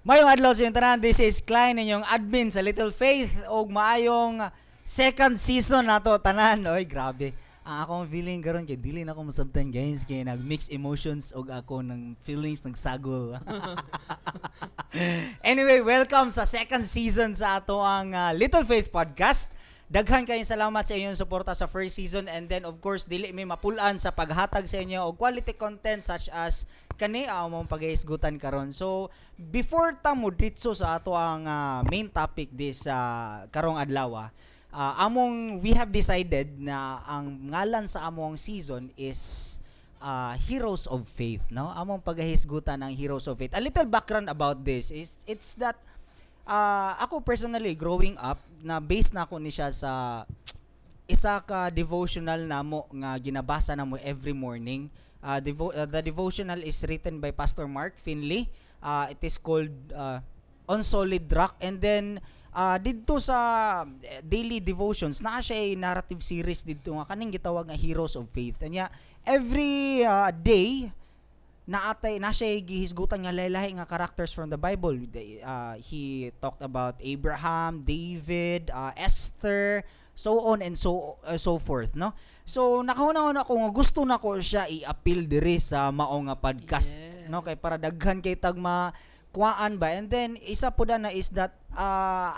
Maayong adlaw sa inyong tanan. This is Klein, inyong admin sa Little Faith, og maayong second season nato tanan. Oy, grabe. Ang akong feeling karon kay dili na ako masabtan, guys, kay nag mix emotions og ako ng feelings nagsagol. Anyway, welcome sa second season sa ato ang Little Faith Podcast. Daghan kayong salamat sa inyong suporta sa first season and then, of course, dili mi mapulan sa paghatag sa inyo og quality content such as kani ang among pagahisgutan karon. So, before ta mo ditso sa ato ang main topic this karong adlaw, among we have decided na ang ngalan sa among season is Heroes of Faith, no? Among pagahisgutan ang Heroes of Faith. A little background about this is it's that ako personally, growing up, na base na ako ni siya sa isa ka devotional namo nga ginabasa namo every morning. The devotional is written by Pastor Mark Finley. It is called On Solid Rock, and then didto sa daily devotions naa siya ay narrative series didto nga kaning gitawag nga Heroes of Faith. Anya every day naatay na siya gihisgutan nga lahi nga characters from the Bible. He talked about Abraham, David, Esther, so on and so forth, no? So nakahuna-huna ko nga gusto na ko siya i-appeal diri sa mao nga podcast, no, kay para daghan kay tag ma kuhaan ba. And then isa po na is that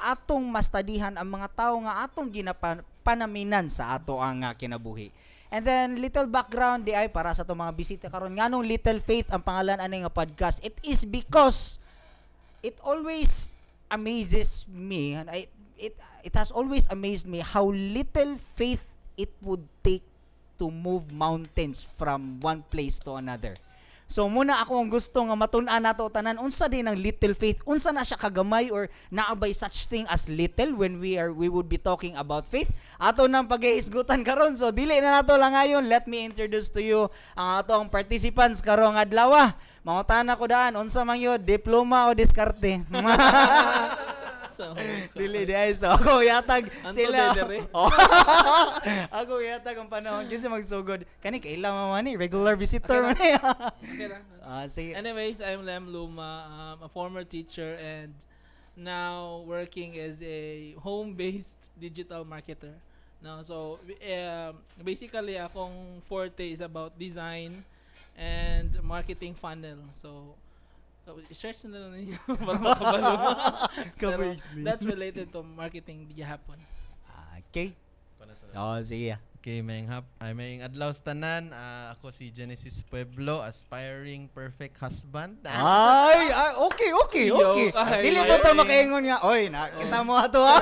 atong mastadihan ang mga tao nga atong ginapanaminan sa ato ang kinabuhi. And then little background di ay para sa atong mga bisita karon, nganong Little Faith ang pangalan ani nga podcast? It is because it always amazes me and it has always amazed me how little faith it would take to move mountains from one place to another. So muna ako ang gusto nga matun-an nato tanan, unsa din ang little faith, unsa na siya kagamay, or naa bay such thing as little when we would be talking about faith? Ato nang pagahisgutan karon. So dili na nato lang ngayon, let me introduce to you ang ato ang participants karong adlaw. Mangutana ko daan, unsa man yun, diploma o diskarte? So, Dili di ay, so ako yatag Anto sila. dere. Oh. Ako yatag ang panahon kasi magsugod. Kani kaila man ni regular visitor man ni. Okay lang. Ah, sige. Anyways, I'm Lem Luma, a former teacher and now working as a home-based digital marketer. No, so basically akong forte is about design and marketing funnel. So search na lang ninyo para makabalo. Pero that's related to marketing di gihapon. Okay. Oh, sige. Okay, maayong hap ay maayong adlaw sa tanan. Ah, ako si Genesis Pueblo, aspiring perfect husband. Ay, ay, okay, Yo, okay. ay, Dili ay. po ta makaingon nga, oy, na kita mo ato ha.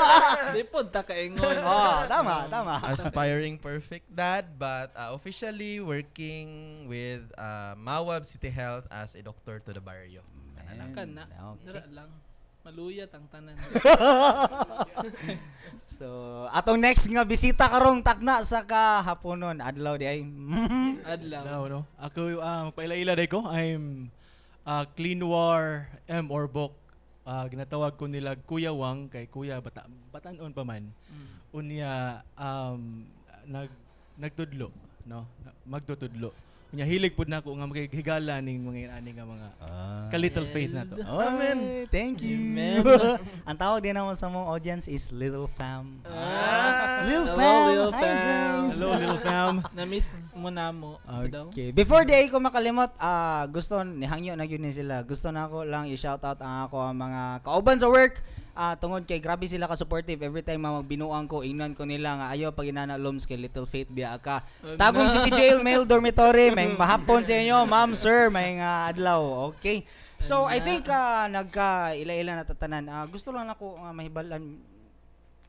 Di pod ta kaingon. Oh, tama, tama. Aspiring perfect dad, but officially working with Mawab City Health as a doctor to the barrio. Kana. Okay. Dira lang. Maluya tang tanan. So, atong next nga bisita karong takna sa kahaponon, adlaw di ay. Adlaw. No, no. Ako, magpaila-ila day ko. I'm Clean War M. Orbok. Ginatawag ko nila Kuya Wang kay Kuya bata batanon pa man. Unya nagtudlo, no? Magtutudlo. Unya hilig pud nako nga maghigala ning mga ani nga mga ka little faith na to. Amen. Thank you. Amen. Ang tawag din naman sa mong audience is Little Fam. Ah, Little hello, Fam. Little Hi, Fam. guys. Hello, little fam. Na-miss mo na mo. So daw. Okay. Before di ko makalimot, gusto nihangyo na gyud ni sila. Gusto na ako lang i-shout out ang ako ang mga kauban sa work. Tungod kay grabe sila ka supportive every time nga magbinuang ko, ingnan ko nila nga ayo pag inana loms kay Little Faith biya ka. Tagum City Jail Male Dormitory, may mahapon sa inyo, ma'am, sir, may nga adlaw. Okay. So I think nagka ila-ila na tatanan. Gusto lang nako nga mahibalan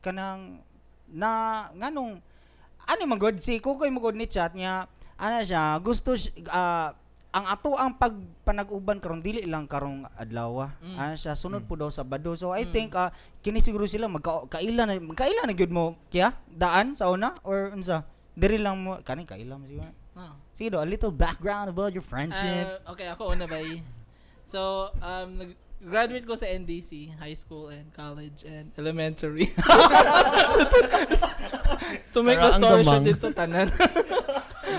kanang na nganong ano man gud si Kukoy mo gud ni chat niya ana siya gusto ang ato ang pagpanag-uban karon dili lang karong adlaw. Ana siya sunod po daw Sabado. So I think kini siguro sila magka kaila na magkaila na gyud mo kaya daan sa una or unsa diri lang mo kani kaila mo siguro. Sige do, a little background about your friendship. Ah, okay, ako una ba? So, nag-graduate ko sa NDC, high school and college and elementary. To make the Para ang story short, damang. dito tanan.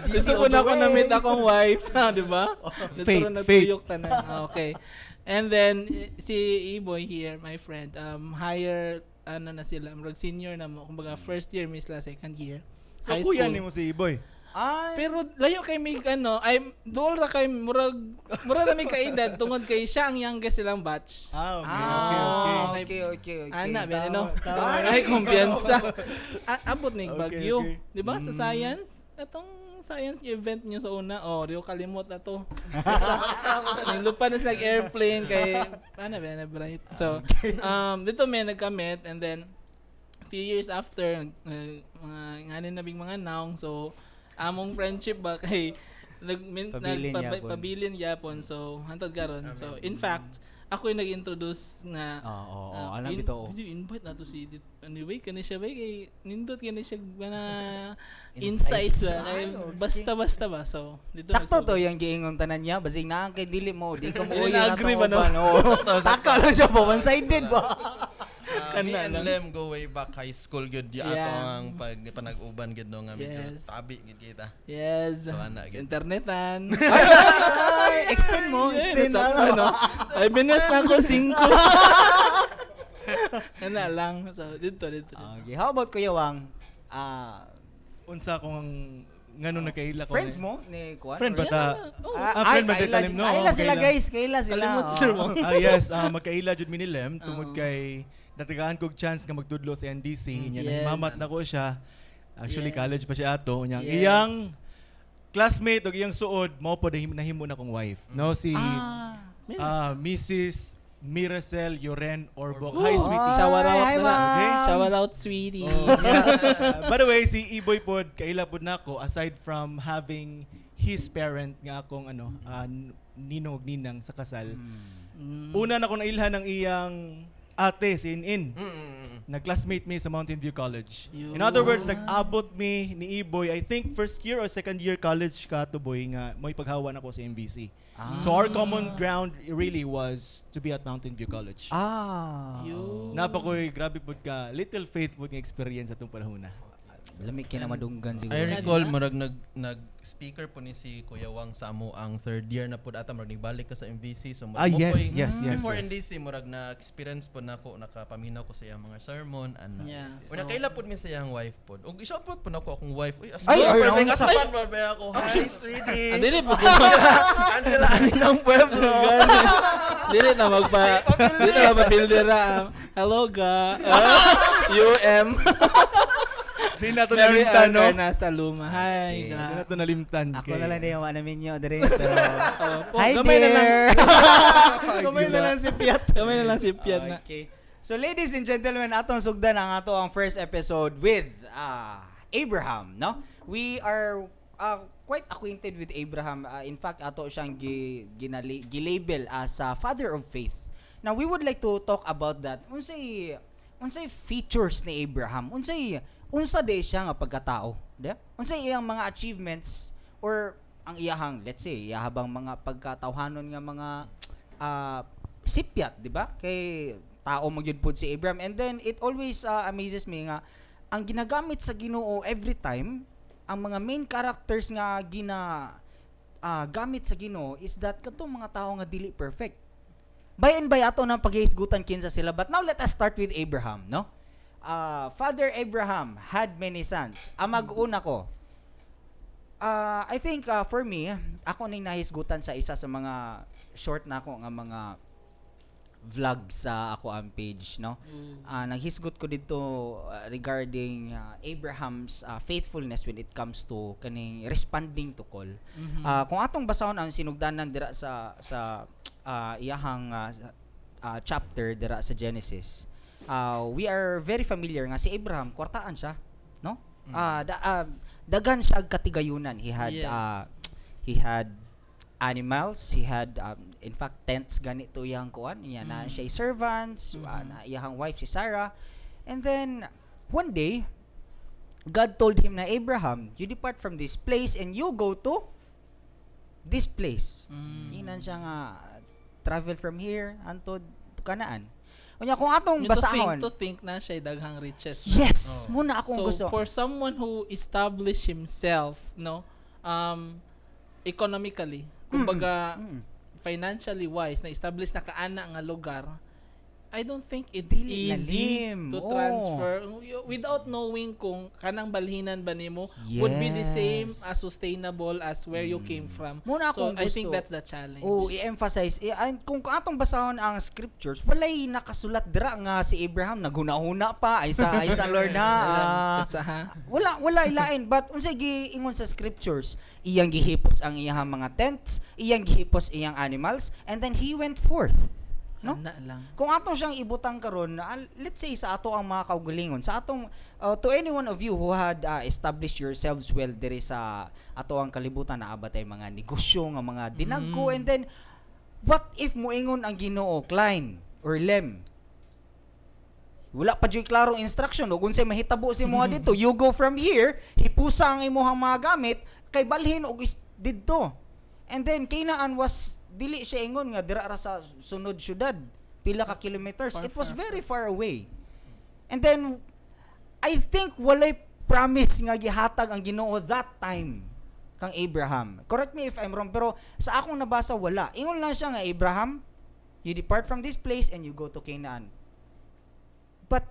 Dito ko na ako na-meet akong wife, na, di ba? Dito Faith, rin faith. nagtuyok tanan. Ah, okay. And then si Iboy here, my friend, higher ano na sila, murag senior na mo, kumbaga first year mi sila, second year. So High kuya school. nimo si Iboy. Ay, Pero layo kay mig ano, ay duol ra kay murag ra may kaedad tungod kay siya ang youngest silang batch. Ah, okay, ah, okay. okay. Ana, ba no? Tama. Ay, kumpiyansa. Abot ni Bagyo. Okay. Di ba sa science? Atong science event niyo sa una, oh, di ko kalimot na to. Basta, nilupa na sila airplane kay ana ba na bright. So, dito may nagkamit and then few years after mga nganin na bing mga naong, so among friendship ba kay nag min, Pabilin nagpab- yapon. pabilin yapon, so hantod karon. So in fact, ako yung nag-introduce nga. Oo, oo, Ah, alam bitaw. Pwede invite na to si Edith. Anyway, kani siya ba kay nindot kani siya na Insights. insights ba kay Ay, okay. basta-basta ba. So dito Sakto to nagsulod. yung giingon tanan niya, basig naa kay dili mo, di ka mo Dili uyo na na agree to ba, no? uban. Oo. Taka lang siya pa, one-sided ba? Me Kana and lang. Lem go way back high school gyud yeah. Yeah. Ato ang pag panag-uban gyud no nga medyo Yes. tabi gyud kita. Yes. So, ana, Sa gid. internetan. Ay, extend mo, Yeah, extend nasakto, na. no? Ay, binas na ako 5. Ana lang. So dito. Okay, how about Kuya Wang? Ah, Unsa kung ngano nagkaila ko. friends mo ni Kuan? Friend ba ta? Oh, Ah, Ah, friend ay, ba kaila, talim, no? kaila sila Kaila. guys, kaila sila. Kalimot Oo. sir mo. Ah, yes, magkaila jud mi ni Lem tungod Oo. kay natagaan kog chance nga magtudlo sa NDC. Nya Yes. nahimamat na ko siya. Actually Yes. college pa siya ato. Unya Yes. iyang classmate og iyang suod mao po nahimo na kong wife. No, si Ah. Mrs. Miracel Yoren Orbok. Orbok. Hi, sweetie. Shower out Hi, na lang. ma'am. Okay. Shower out, sweetie. Oh, yeah. By the way, si Iboy pod kaila pod nako aside from having his parent nga akong ano ninong ug ninang sa kasal. Una na ko nailhan ng iyang ate si Inin. Nag-classmate mi sa Mountain View College. Yun. In other words, nag-abot mi ni Iboy, I think first year or second year college ka to boy nga mo'y paghawa na ko sa MVC. So our common ground really was to be at Mountain View College. Ah. Yun. Napakoy grabe pud ka little faith pud nga experience atong panahon na. Lamig kinamadunggan siguro. I recall murag nag speaker po ni si Kuya Wang sa amo ang third year na pud ata murag nagbalik ka sa MVC, so murag Ah, mo yes, po'y- yes, before yes. NDC murag na experience po nako, nakapaminaw ko sa iyang mga sermon ana. Yeah, Una so- kaila pud mi sa iyang wife pod ug i-shout out po nako akong wife. Uy, Ay, aspan ay, perfect naunsa. aspan ba ba ako. Hi, sweetie. Ah, dili po ko. Angela ani ng pueblo. Dili na magpa dili na magpabildera. Hello ga. UM. Di na to Mary nalimtan, Ann no? nasa luma. Hi Okay. Di ga. na to nalimtan. Ako na lang din yung ano ninyo dire. So, Oh, hi gamay na lang. dear. Gamay na lang si Piat. Gamay na lang si Piat na. Okay. So ladies and gentlemen, atong sugdan ang ato ang first episode with Abraham, no? We are quite acquainted with Abraham. In fact, ato siyang gilabel as a father of faith. Now, we would like to talk about that. Unsay features ni Abraham? Unsay unsa day siya nga pagkatao, di? Unsay iyang mga achievements or ang iyahang, let's say, iyahabang mga pagkatawhanon nga mga sipyat, di ba? Kay tao magyud pud si Abraham. And then it always amazes me nga ang ginagamit sa Ginoo every time ang mga main characters nga gina gamit sa Ginoo is that katong mga tao nga dili perfect. By and by ato nang paghisgutan kinsa sila. But now let us start with Abraham, no? Father Abraham had many sons. Ang mag-una ko, I think for me, ako ning nahisgutan sa isa sa mga short na ako nga mga vlog sa ako ang page, no? Naghisgot ko dito regarding Abraham's faithfulness when it comes to kaning responding to call. Kung atong basahon ang sinugdanan dira sa iyahang chapter dira sa Genesis, we are very familiar nga si Abraham kwartaan siya, no? Daghan siya og katigayunan. He had Yes. He had animals, he had in fact tents ganito iyang kuan, niya na siya servants, na iyang wife si Sarah. And then one day God told him na, "Abraham, you depart from this place and you go to this place." Ginan siya nga travel from here antod to Canaan. Unya kung atong You to think, basahon. to think na siya daghang riches. Yes, Oh. muna akong So gusto. for someone who established himself, no, economically, kumbaga financially wise na establish na kaana nga lugar, I don't think it's Dili easy lalim. to Oo. transfer without knowing kung kanang balhinan ba nimo would be the same as sustainable as where you came from. Muna So akong I think gusto. that's the challenge. Oh, i-emphasize. And kung atong basahon ang scriptures, walay nakasulat dira nga si Abraham naghuna-huna pa ay sa Lord na. Sa ha? Wala ilain, but unsay giingon sa scriptures, iyang gihipos ang iyang mga tents, iyang gihipos iyang animals, and then he went forth. No? Ana lang. Kung ato siyang ibutang karon, let's say sa ato ang mga kaugalingon, sa atong to any one of you who had established yourselves well diri sa ato ang kalibutan, naa ba tay mga negosyo nga mga dinagko, and then what if moingon ang Ginoo, "Klein or Lem, wala pa juy klarong instruction ug unsay mahitabo sa imoha dito. You go from here, hipusa ang imong mga gamit kay balhin og didto." And then Canaan was dili siya ingon nga dira ra sa sunod syudad, pila ka kilometers. Far, It was far. Very far away. And then I think walay promise nga gihatag ang Ginoo that time kang Abraham. Correct me if I'm wrong, pero sa akong nabasa, wala. Ingon lang siya nga, "Abraham, you depart from this place and you go to Canaan." But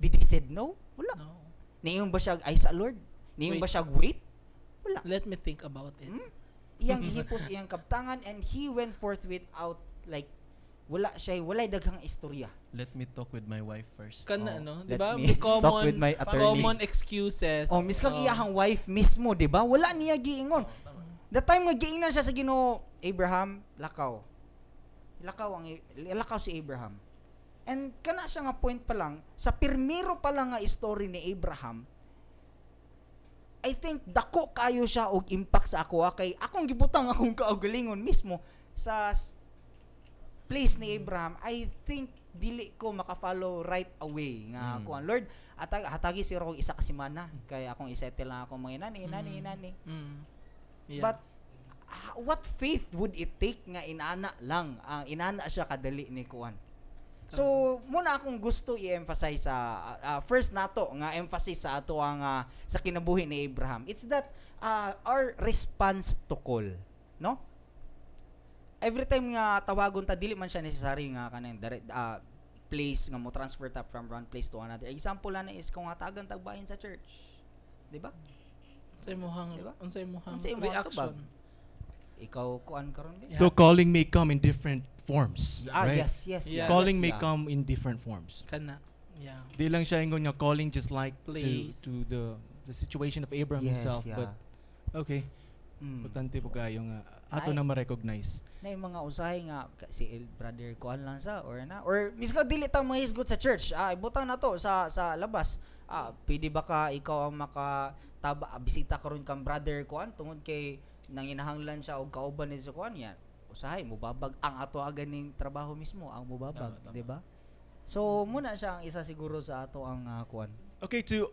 did he said no? Wala. No. Niingon ba siya ay sa Lord? Niingon ba Wait. siya wait? Wala. Let me think about it. Iyang gihipos iyang kabtangan and he went forth without, like, wala siya, walay daghang istorya. Let me talk with my wife first. Kana Oh, no, let di ba? me May common talk with my attorney. common excuses. Oh, miskang Oh. iyahang wife mismo, di ba? Wala niya giingon. The time nga giingnan siya sa Ginoo, "Abraham, lakaw." Lakaw si Abraham. And kana siya nga point pa lang, sa pirmiro pa lang nga story ni Abraham, I think dako kayo siya og impact sa ako kay akong gibutang akong kaugalingon mismo sa place ni Abraham. I think dili ko maka-follow right away nga kuan, "Lord, atag hatagi siguro kog isa ka semana kay akong isettle lang akong mga inani, inani, inani." But what faith would it take nga inana lang, ang inana siya kadali ni kuan? So, muna akong gusto i-emphasize sa first nato nga emphasis sa ato ang sa kinabuhi ni Abraham. It's that our response to call, no? Every time nga tawagon ta, dili man siya necessary nga kanang direct place nga mo transfer ta from one place to another. Example na is kung hatagan tagbahin sa church. Di ba? Sa imuhang Di ba? Unsa imuhang Unsa imong reaction? tubag? Ikaw kuan karon di? So calling may come in different forms, right? Yes. Calling may come come in different forms. Kana. Yeah. Di lang siya ingon nga calling just like to Place. to the situation of Abraham himself, but okay, importante po kayo nga ato Ay. na ma-recognize. Na yung mga usahay nga si el brother kuan lang sa or na or miska dili ta mahisgot sa church, ibutang na to sa labas, pwede ba ka ikaw ang maka taba, bisita karon kang brother kuan tungod kay nanginahanglan siya og kauban ni sa kuan yan, usahay mubabag ang ato ganing trabaho mismo ang mubabag. Tama, tama. Di ba? So muna siya ang isa siguro sa ato ang kuan. Okay, to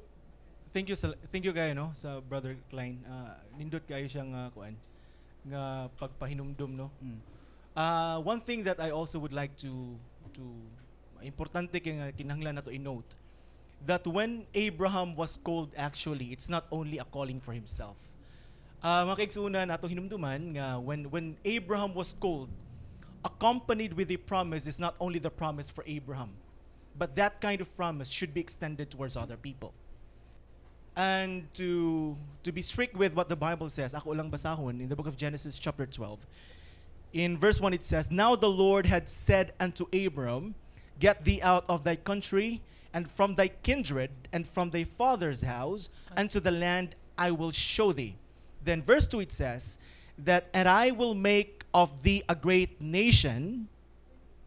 thank you kayo no sa Brother Klein. Nindot kayo siyang kuan nga pagpahinumdum, no. One thing that I also would like to importante kay nga kinahanglan nato i-note that when Abraham was called, actually it's not only a calling for himself. Mga kaigsuonan, atong hinumduman nga when Abraham was called accompanied with a promise is not only the promise for Abraham, but that kind of promise should be extended towards other people. And to be strict with what the Bible says, ako lang basahon in the book of Genesis chapter 12. In verse 1 it says, "Now the Lord had said unto Abram, Get thee out of thy country and from thy kindred and from thy father's house unto the land I will show thee." Then verse 2 it says that, "And I will make of thee a great nation."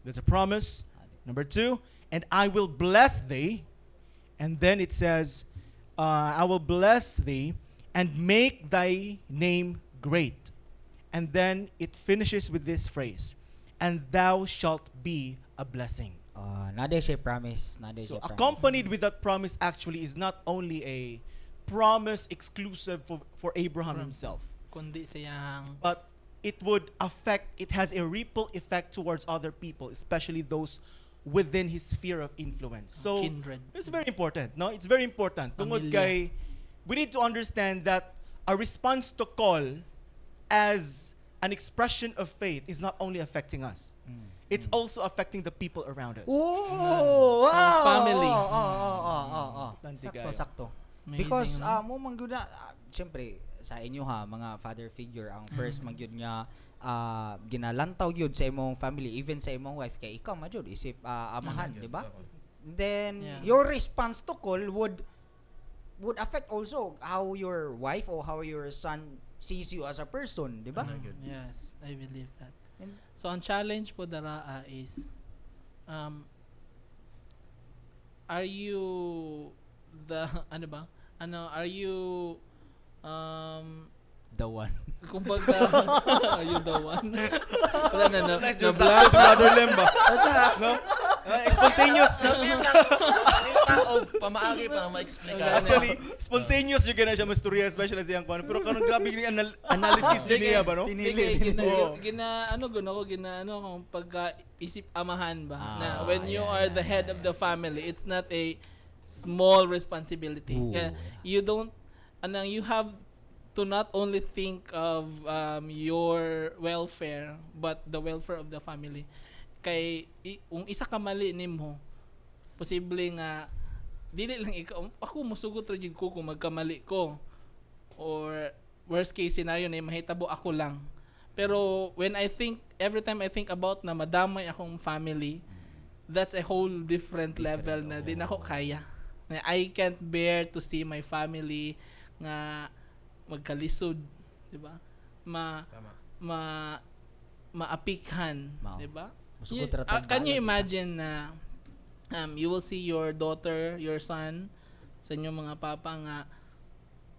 There's a promise. Number 2, "And I will bless thee." And then it says, "I will bless thee and make thy name great." And then it finishes with this phrase, "And thou shalt be a blessing." Naa diay siya promise, naa diay So siya promise. Accompanied with that promise actually is not only a promise exclusive for Abraham himself, Kundi siyang but it would affect, it has a ripple effect towards other people, especially those within his sphere of influence. So kindred. it's very important, no? It's very important. Tungod Pamilya. kay we need to understand that a response to call as an expression of faith is not only affecting us, it's also affecting the people around us. Oh, wow. Family. Oo. Tanti Sakto, kayo. sakto. Amazing, Because no? Mo man gyud na syempre sa inyo ha, mga father figure ang first man gyud nga ginalantaw gyud sa imong family, even sa imong wife, kay ikaw man gyud isip amahan, di ba? Then your response to call would affect also how your wife or how your son sees you as a person, di ba? Ano gyud. Yes, I believe that. So ang challenge po daraa is are you the ano ba? Ano, are you The one. Kumbaga, are you the one? Wala na na, Nice na yung blank. sakto si Brother Lem ba? No? Spontaneous. Og pamaagi para ma-explain. Actually, spontaneous yung gana siya masturya, especially sa iyang kuan. Pero karon grabe yung analysis jud niya ba, no? Pinili. Kay gina, Oo. Gina ano guno ko, gina ano kung pagka isip amahan ba na when you are the head of the family, it's not a small responsibility. Ooh, Kaya you don't anang you have to not only think of your welfare but the welfare of the family. Kay kung isa ka mali nimo, posible nga dili lang ikaw, ako musugot ra jud ko kung magkamali ko, or worst case scenario na mahitabo ako lang. Pero when I think, every time I think about na madamay akong family, that's a whole different level na di na ako kaya. Na I can't bear to see my family nga magkalisod, di ba? Ma Tama. ma maapikhan, Mao. di ba? Musugot ra tag Can you balag, di ba? imagine na you will see your daughter, your son, sa inyong mga papa nga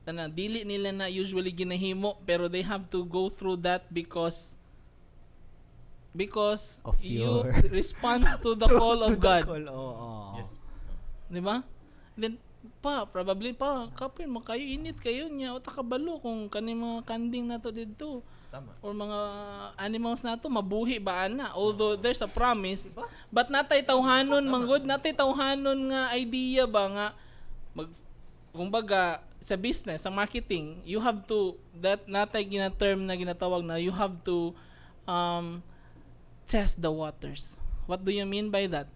ana dili nila na usually ginahimo, pero they have to go through that because Of you response to the call To of the God. call, oo. Yes. Di ba? Then pa probably pa kapin mo kayo, init kayo niya, o kabalo kung kani mga kanding nato didto Tama. or mga animals nato mabuhi ba ana, although there's a promise, but natay tawhanon manggod, natay tawhanon nga idea ba nga mag kumbaga sa business, sa marketing, you have to that natay gina term na ginatawag na you have to test the waters. What do you mean by that?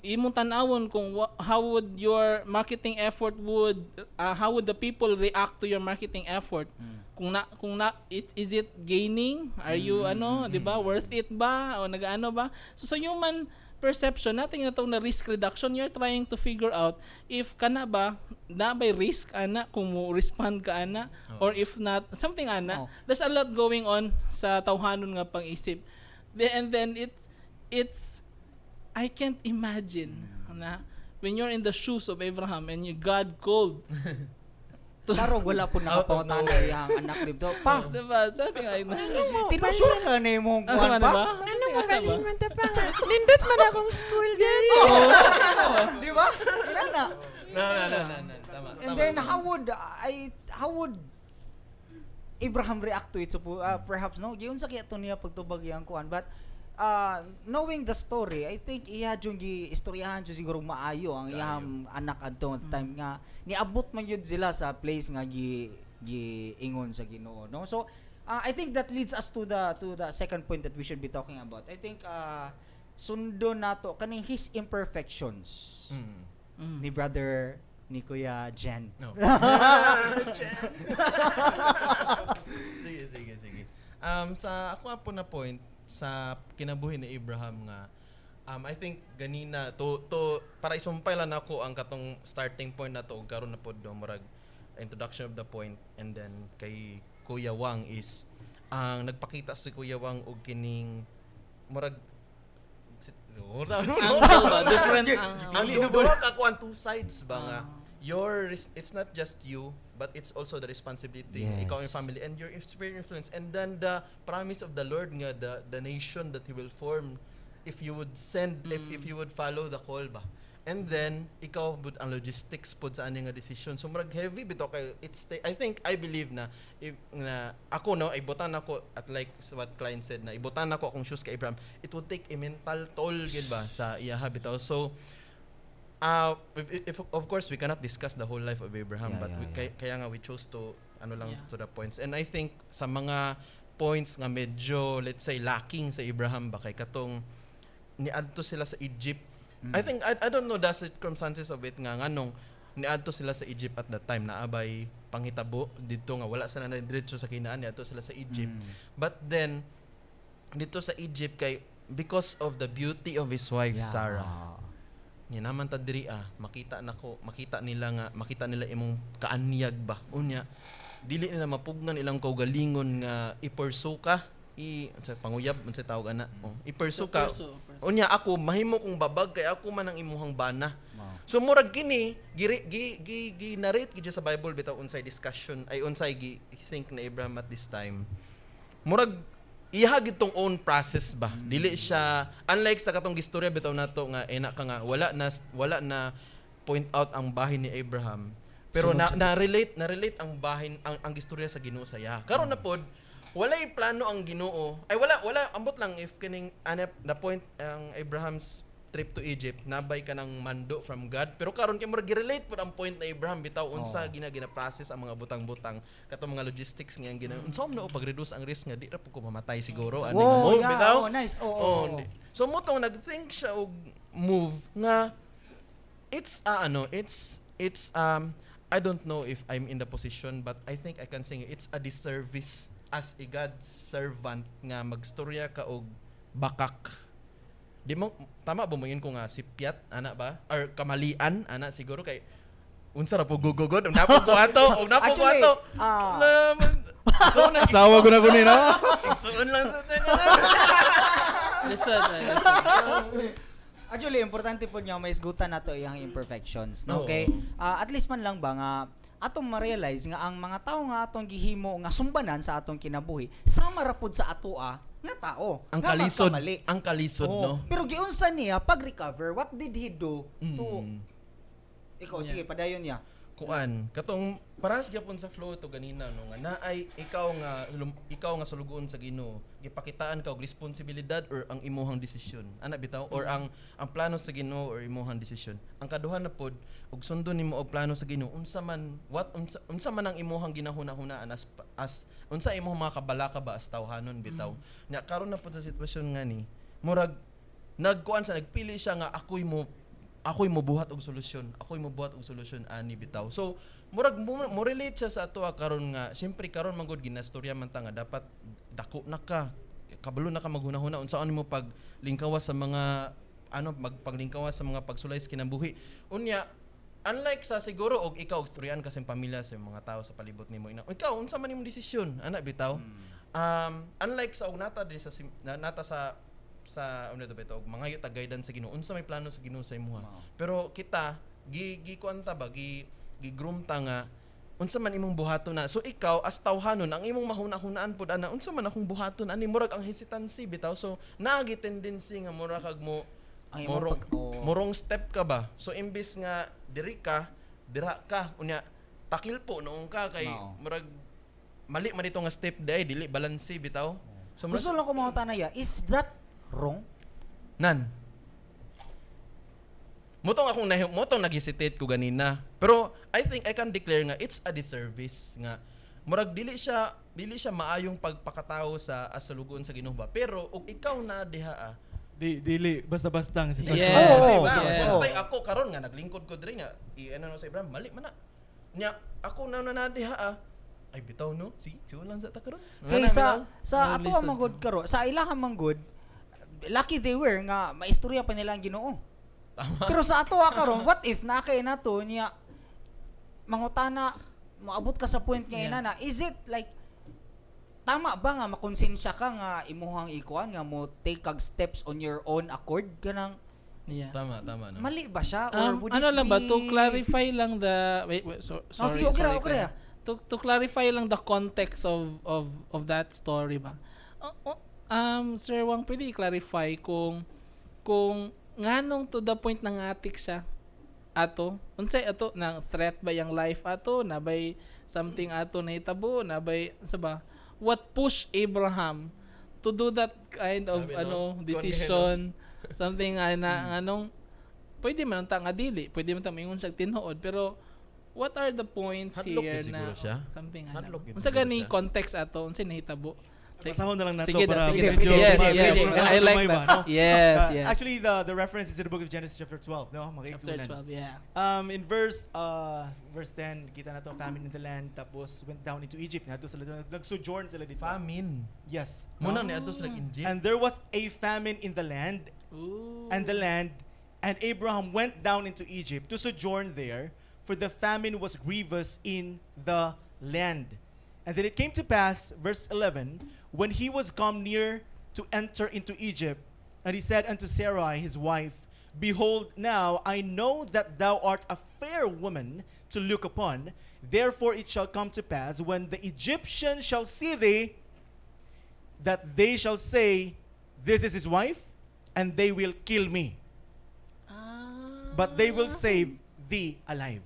Imong tan-awon kung how would your marketing effort would how would the people react to your marketing effort, kung na it is it gaining, are you ano, 'di ba, worth it ba o nagaano ba? So sa human perception natin na na risk reduction, you're trying to figure out if kana ba na by risk ana kung mo respond ka ana or if not, something ana. Oh. There's a lot going on sa tawhanon nga pang-isip. And then it's I can't imagine na when you're in the shoes of Abraham and you God called. Sarog wala po Out of nakapangutana nowhere. iyang anak dito. Pa, Diba? Something like that. tinusure ka na imong Ano kuan ba? pa? Diba? Ano mo balhin man ta pa nga? Nindot man akong school diri. Di ba? Inana. No. Tama. And Tama. then how would Abraham react to it? So, perhaps no, giunsa kaya to niya pagtubag iyang kuan, but knowing the story, I think iya jud gi istoryahan jud siguro maayo ang iyang anak adto time nga niabot man yun sila sa place nga gi giingon sa Ginoo, no? So I think that leads us to the second point that we should be talking about. I think sundon nato kaning his imperfections ni brother ni Kuya Jen. No. Sige. Sa ako po na point sa kinabuhi ni Abraham nga I think ganina to para isumpay lang ako ang katong starting point na to og karon na pod, no, murag introduction of the point, and then kay Kuya Wang is ang nagpakita si Kuya Wang og kining murag Angle ba? Different angle. ang duha ka kuan, two sides ba nga it's not just you but it's also the responsibility ikaw and your family and your sphere influence, and then the promise of the Lord nga the nation that he will form if you would send if you would follow the call ba, and then ikaw bud ang logistics pod sa ani nga decision. So murag heavy bitaw kay I think I believe na if na ako, no, ibutan ako at like what client said na ibutan ako akong shoes kay Abraham, it would take a mental toll gid ba sa iya bitaw. So if of course we cannot discuss the whole life of Abraham, but kaya nga we chose to ano lang to the points. And I think sa mga points nga medyo, let's say, lacking sa Abraham ba, kay katong niadto sila sa Egypt. I think I don't know the circumstances of it nga nganong niadto sila sa Egypt at that time, naabay panghitabo didto nga wala sila na diretso sa Canaan, niadto sila sa Egypt. But then dito sa Egypt kay because of the beauty of his wife Sarah. Niya naman ta diri ah, makita nako, makita nila nga makita nila imong kaanyag ba. Unya dili nila mapugnan ilang kaugalingon nga i-pursue ka, i unsa panguyab, unsa tawag ana? Oh, i-pursue ka. Pursue, pursue. Unya ako mahimo kong babag kay ako man ang imuhang bana. So murag kini gi gi gi, gi narrate gid sa Bible bitaw unsay discussion ay unsay gi think na Abraham at this time. Murag iha gid tong own process ba. Dili siya unlike sa katong gistorya bitaw nato nga ena ka nga wala na point out ang bahin ni Abraham. Pero Sunod na, sa na relate ang bahin ang gistorya sa Ginoo sa iya. Karon na pod walay plano ang Ginoo. Ay wala wala ambot lang if kining ana na point ang Abraham's trip to Egypt nabay ka ng mando from God, pero karon kay murag relate pod ang point na Abraham bitaw unsa gina gina process ang mga butang-butang, katong mga logistics nga ang gina unsa man o pag-reduce ang risk nga di ra pud ko mamatay siguro ani nga move bitaw. Oh, nice. Oh, Oh, oh. di. So mo tong nag-think siya og move nga it's ano, it's I don't know if I'm in the position, but I think I can say it's a disservice as a God's servant nga magstorya ka og bakak. Di mo tama ba mo yun ko nga sipyat ana ba or kamalian ana siguro kay unsa ra po gugugod og napo ko ato og napo ko Actually, ato. So na Asawa ko na ko ni no. Igsuon lang sa Listen, listen. Actually, importante po niya maisgutan nato iyang imperfections, no? Oo. Okay? Ah, at least man lang ba nga atong ma-realize nga ang mga tao nga atong gihimo nga sumbanan sa atong kinabuhi sama ra pud sa atoa nga tao Ang nga kalisod, magkamali. ang kalisod, Oo. no. Pero giunsa niya pag-recover, what did he do to Ikaw, sige, padayon niya. Kuan katong parehas gyapon sa flow to ganina, no, nga naay ikaw nga sulugoon sa Ginoo, gipakitaan ka og responsibilidad or ang imuhang desisyon ana bitaw, or ang plano sa Ginoo or imuhang desisyon. Ang kaduha na pod, og sundon nimo og plano sa Ginoo, unsa man what unsa man ang imuhang ginahuna-hunaan as unsa imong mga kabalaka ba as tawhanon bitaw. Nya karon na pod sa sitwasyon nga ni murag nagkuan sa nagpili siya nga ako'y mobuhat og solusyon, ako'y mobuhat og solusyon ani bitaw. So murag mo relate siya sa ato karon nga syempre karon man gud ginastorya man ta nga dapat dako na ka, kabalo na ka maghunahuna unsaon nimo pag lingkawas sa mga ano, magpaglingkawas sa mga pagsulay sa kinabuhi. Unya unlike sa siguro og ikaw og istoryan ka sa imong pamilya, sa mga tao sa palibot nimo, ina ikaw unsa man imong desisyon ana bitaw. Unlike sa og nata diri sa nata sa ano to bitaw, og mangayo ta guidance sa Ginoo, unsa may plano sa Ginoo sa imuha. Pero kita gi gi kuan ta ba, gi gi groom ta nga unsa man imong buhaton na. So ikaw as tawhanon, ang imong mahuna-hunaan pud ana, unsa man akong buhaton ani, murag ang hesitancy bitaw. So naagi tendency nga mura kag mo Ang imong morong, oh. morong step ka ba. So imbis nga diri ka, dira ka, unya takil po noong ka kay Oo. murag mali man ito nga step day, dili balanse bitaw. So murag, Gusto lang ko mangutana ya, is that wrong? Nan. Motong akong nahi, motong nag-hesitate ko ganina. Pero I think I can declare nga it's a disservice nga murag dili siya maayong pagpakatao sa asalugon sa Ginoo ba. Pero og ikaw na diha ah, Di dili basta-basta ang sitwasyon. Yes. Oo, diba? yes. Basta ako karon nga naglingkod ko diri nga i ano no sa Abraham, mali man na. Nya ako na na diha ah. Ay bitaw no. Sige, suon lang sa ta karon. Kay sa Ang ato lisod. ang manggod karon, sa ilahang manggod, lucky they were nga maistorya pa nila ang Ginoo. Pero sa ato karon, what if naa kay nato niya mangutana, moabot ka sa point nga inana, is it like tama ba nga makonsensya ka nga imuhang ikuan nga mo take kag steps on your own accord kanang Tama, tama no. mali ba siya or would Ano it lang ba, to be- clarify lang the wait, wait, so, Oh, sorry, sige, okay ra, sorry, okay ra. Kuya. To clarify lang the context of that story ba. Oh, Sir Wang, pwede i-clarify kung nganong to the point na ngatik siya ato, unsay ato nang threat ba yang life ato na bay something ato na hitabo na bay sa ba, what push Abraham to do that kind of Sabi, no? ano decision, something nga na anong pwede man ta nga dili, pwede man ta maingon siya tinuod, pero what are the points Hadlok here gid na siguro siya. something ana Hadlok gid unsa siguro gani siya. context ato, unsa nahitabo Basahon na lang nato Sige na, para sige na. medyo Yes. I like ba, that. no? Yes, yes. Actually, the reference is in the book of Genesis chapter 12, no? Mga Chapter igsunan. 12, yeah. In verse verse 10, kita na to, famine in the land, tapos went down into Egypt. Ngadto sila nag-sojourn sila dito. Famine. Yes. Muna ni adto sila Egypt. And there was a famine in the land, Ooh. and the land, and Abraham went down into Egypt to sojourn there, for the famine was grievous in the land. And then it came to pass, verse 11, when he was come near to enter into Egypt, and he said unto Sarai his wife, Behold, now I know that thou art a fair woman to look upon. Therefore it shall come to pass, when the Egyptians shall see thee, that they shall say, This is his wife, and they will kill me. But they will save thee alive.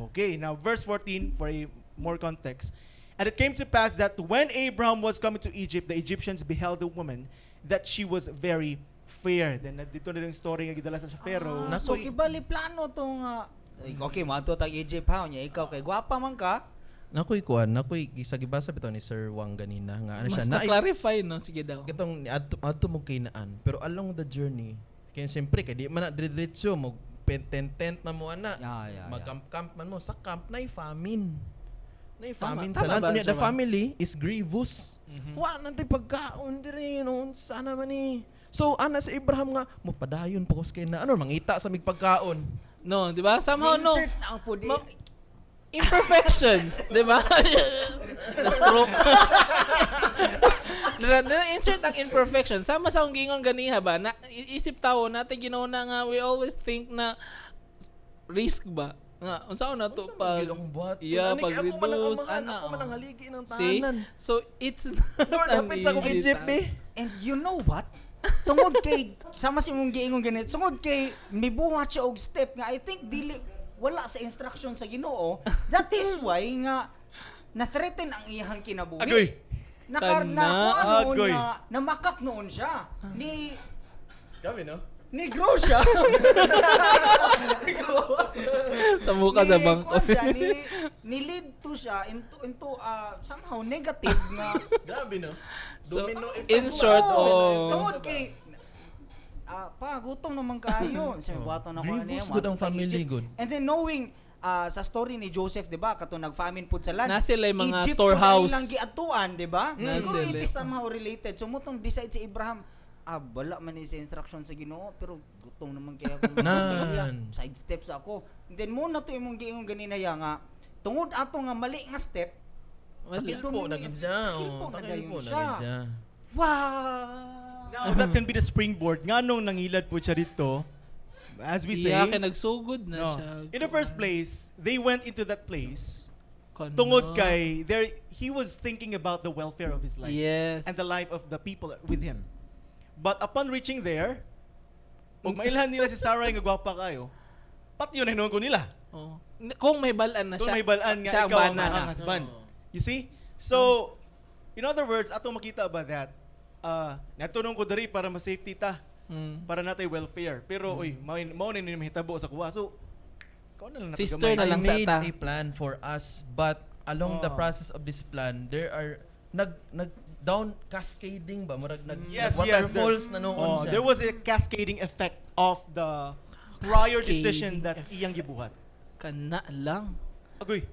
Okay, now verse 14 for a more context. And it came to pass that when Abraham was coming to Egypt, the Egyptians beheld the woman, that she was very fair. Then dito na yung story nga gidala sa Pharaoh. Ah, so kibali plano tong okay, moadto tag Egypt ha nya ikaw kay gwapa man ka. Nakoy kuan, nakoy isa gibasa bitaw ni Sir Wang ganina nga ano Mas siya na na-clarify, no? Sige daw. katong adto adto mo Canaan, pero along the journey kay siyempre kay di man na diretso mo tent tent man mo ana. Yeah. Mag-camp man mo sa camp na famine. Na famine Tama- sa tama land. ba, Unya, Sir the Wang? family is grievous. Wa na tay pagkaon diri no sana man ni. So ana si Abraham nga mopadayon pa ko sa Canaan ano mangita sa mig pagkaon. No, di ba? Somehow, no. Insert na ang food. Imperfections, di ba? Na-stroke. Na-insert ang imperfection. Sama sa akong gingon ganiha ba? Na, isip tao natin ginawa na nga we always think na risk ba? Nga unsa na to Unsa man pag gyud akong buhaton? Yeah, Ani, kay ako man ang pag-reduce, amahan, ana, ako man ang oh. haligi ng See? tahanan. So it's not Lord, an hapit sa akong easy Egypt task. eh. And you know what? Tungod kay sama si mong giingon ganit, tungod kay mibuhat siya og step nga I think dili wala sa instruction sa Ginoo. That is why nga na-threaten ang iyang kinabuhi. Agoy. Naka, Tana. na, kuan noon Agoy. na, namakak noon siya. Ni Grabe no? Negro siya. Sa mukha sa Ni- bangko. kuwan siya, ni lead to siya into somehow negative nga Grabe no? So, Domino effect in ba? short, Oo, oh. Tungod kay pa gutom naman kaayo. Sa buhaton ako ano Grievous good ang family good. And then knowing sa story ni Joseph, 'di ba, katong nag-famine pud sa land. Na sila yung mga Egypt storehouse. pud ang ilang giatuan, 'di ba? Na Siguro sila. it is somehow related. So mutong decide si Abraham, wala man ni sa instruction sa Ginoo, pero gutom naman kaya ako. Nan. Side steps ako. And then mo na to imong giingon ganina ya nga tungod ato nga mali nga step, Wala. Takilpo na gid siya. Takilpo oh. na Takilpo dayon na siya. gid siya. Wow! Now, that can be the springboard. Nga nung nangilad po siya dito, as we say, Iya, kay nagsugod na no, siya. in the first place, they went into that place Kono. tungod kay there he was thinking about the welfare of his life Yes. and the life of the people with him. But upon reaching there, ug mailhan nila si Sarai nga gwapa kayo, pati yun hinuon ko nila. Oh. Kung may balaan na Kung siya. may balaan nga siya ang ikaw ang, bana. ang husband. You see? So, in other words, ato makita ba that natunong ko diri para ma-safety ta, para natay welfare. Pero oy, mao mao na ni mahitabo sa kuha. So, ikaw na lang Sister nakagamay. na lang I sa made ta. a plan for us, but along the Oh. process of this plan, there are nag nag down cascading ba murag nag Yes, nag yes. waterfalls na noon Oh, siya. there was a cascading effect of the prior decision Cascading that effect. iyang gibuhat. Kana lang. Agoy.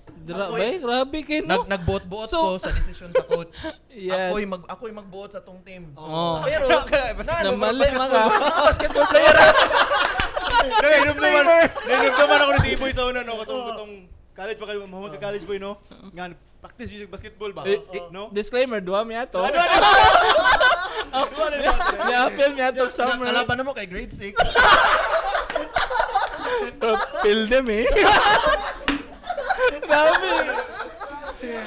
Grabe, grabe kay no. Nag nagbuot-buot So- ko sa decision sa coach. Yes. Ako'y magbuot sa tong team. Oh. Pero Na mali mga. basketball player. Nainumduman ako ni T-Boy sa una, no? Katong college pa kayo, mga college boy, no? Nga, practice music basketball ba? Eh, eh, No? Disclaimer, duha mi ato. Ano, ano? Ano, ano? Ni-appeal mi ato summer. Kalaban na mo kay grade 6. Pero Feel them eh. Grabe.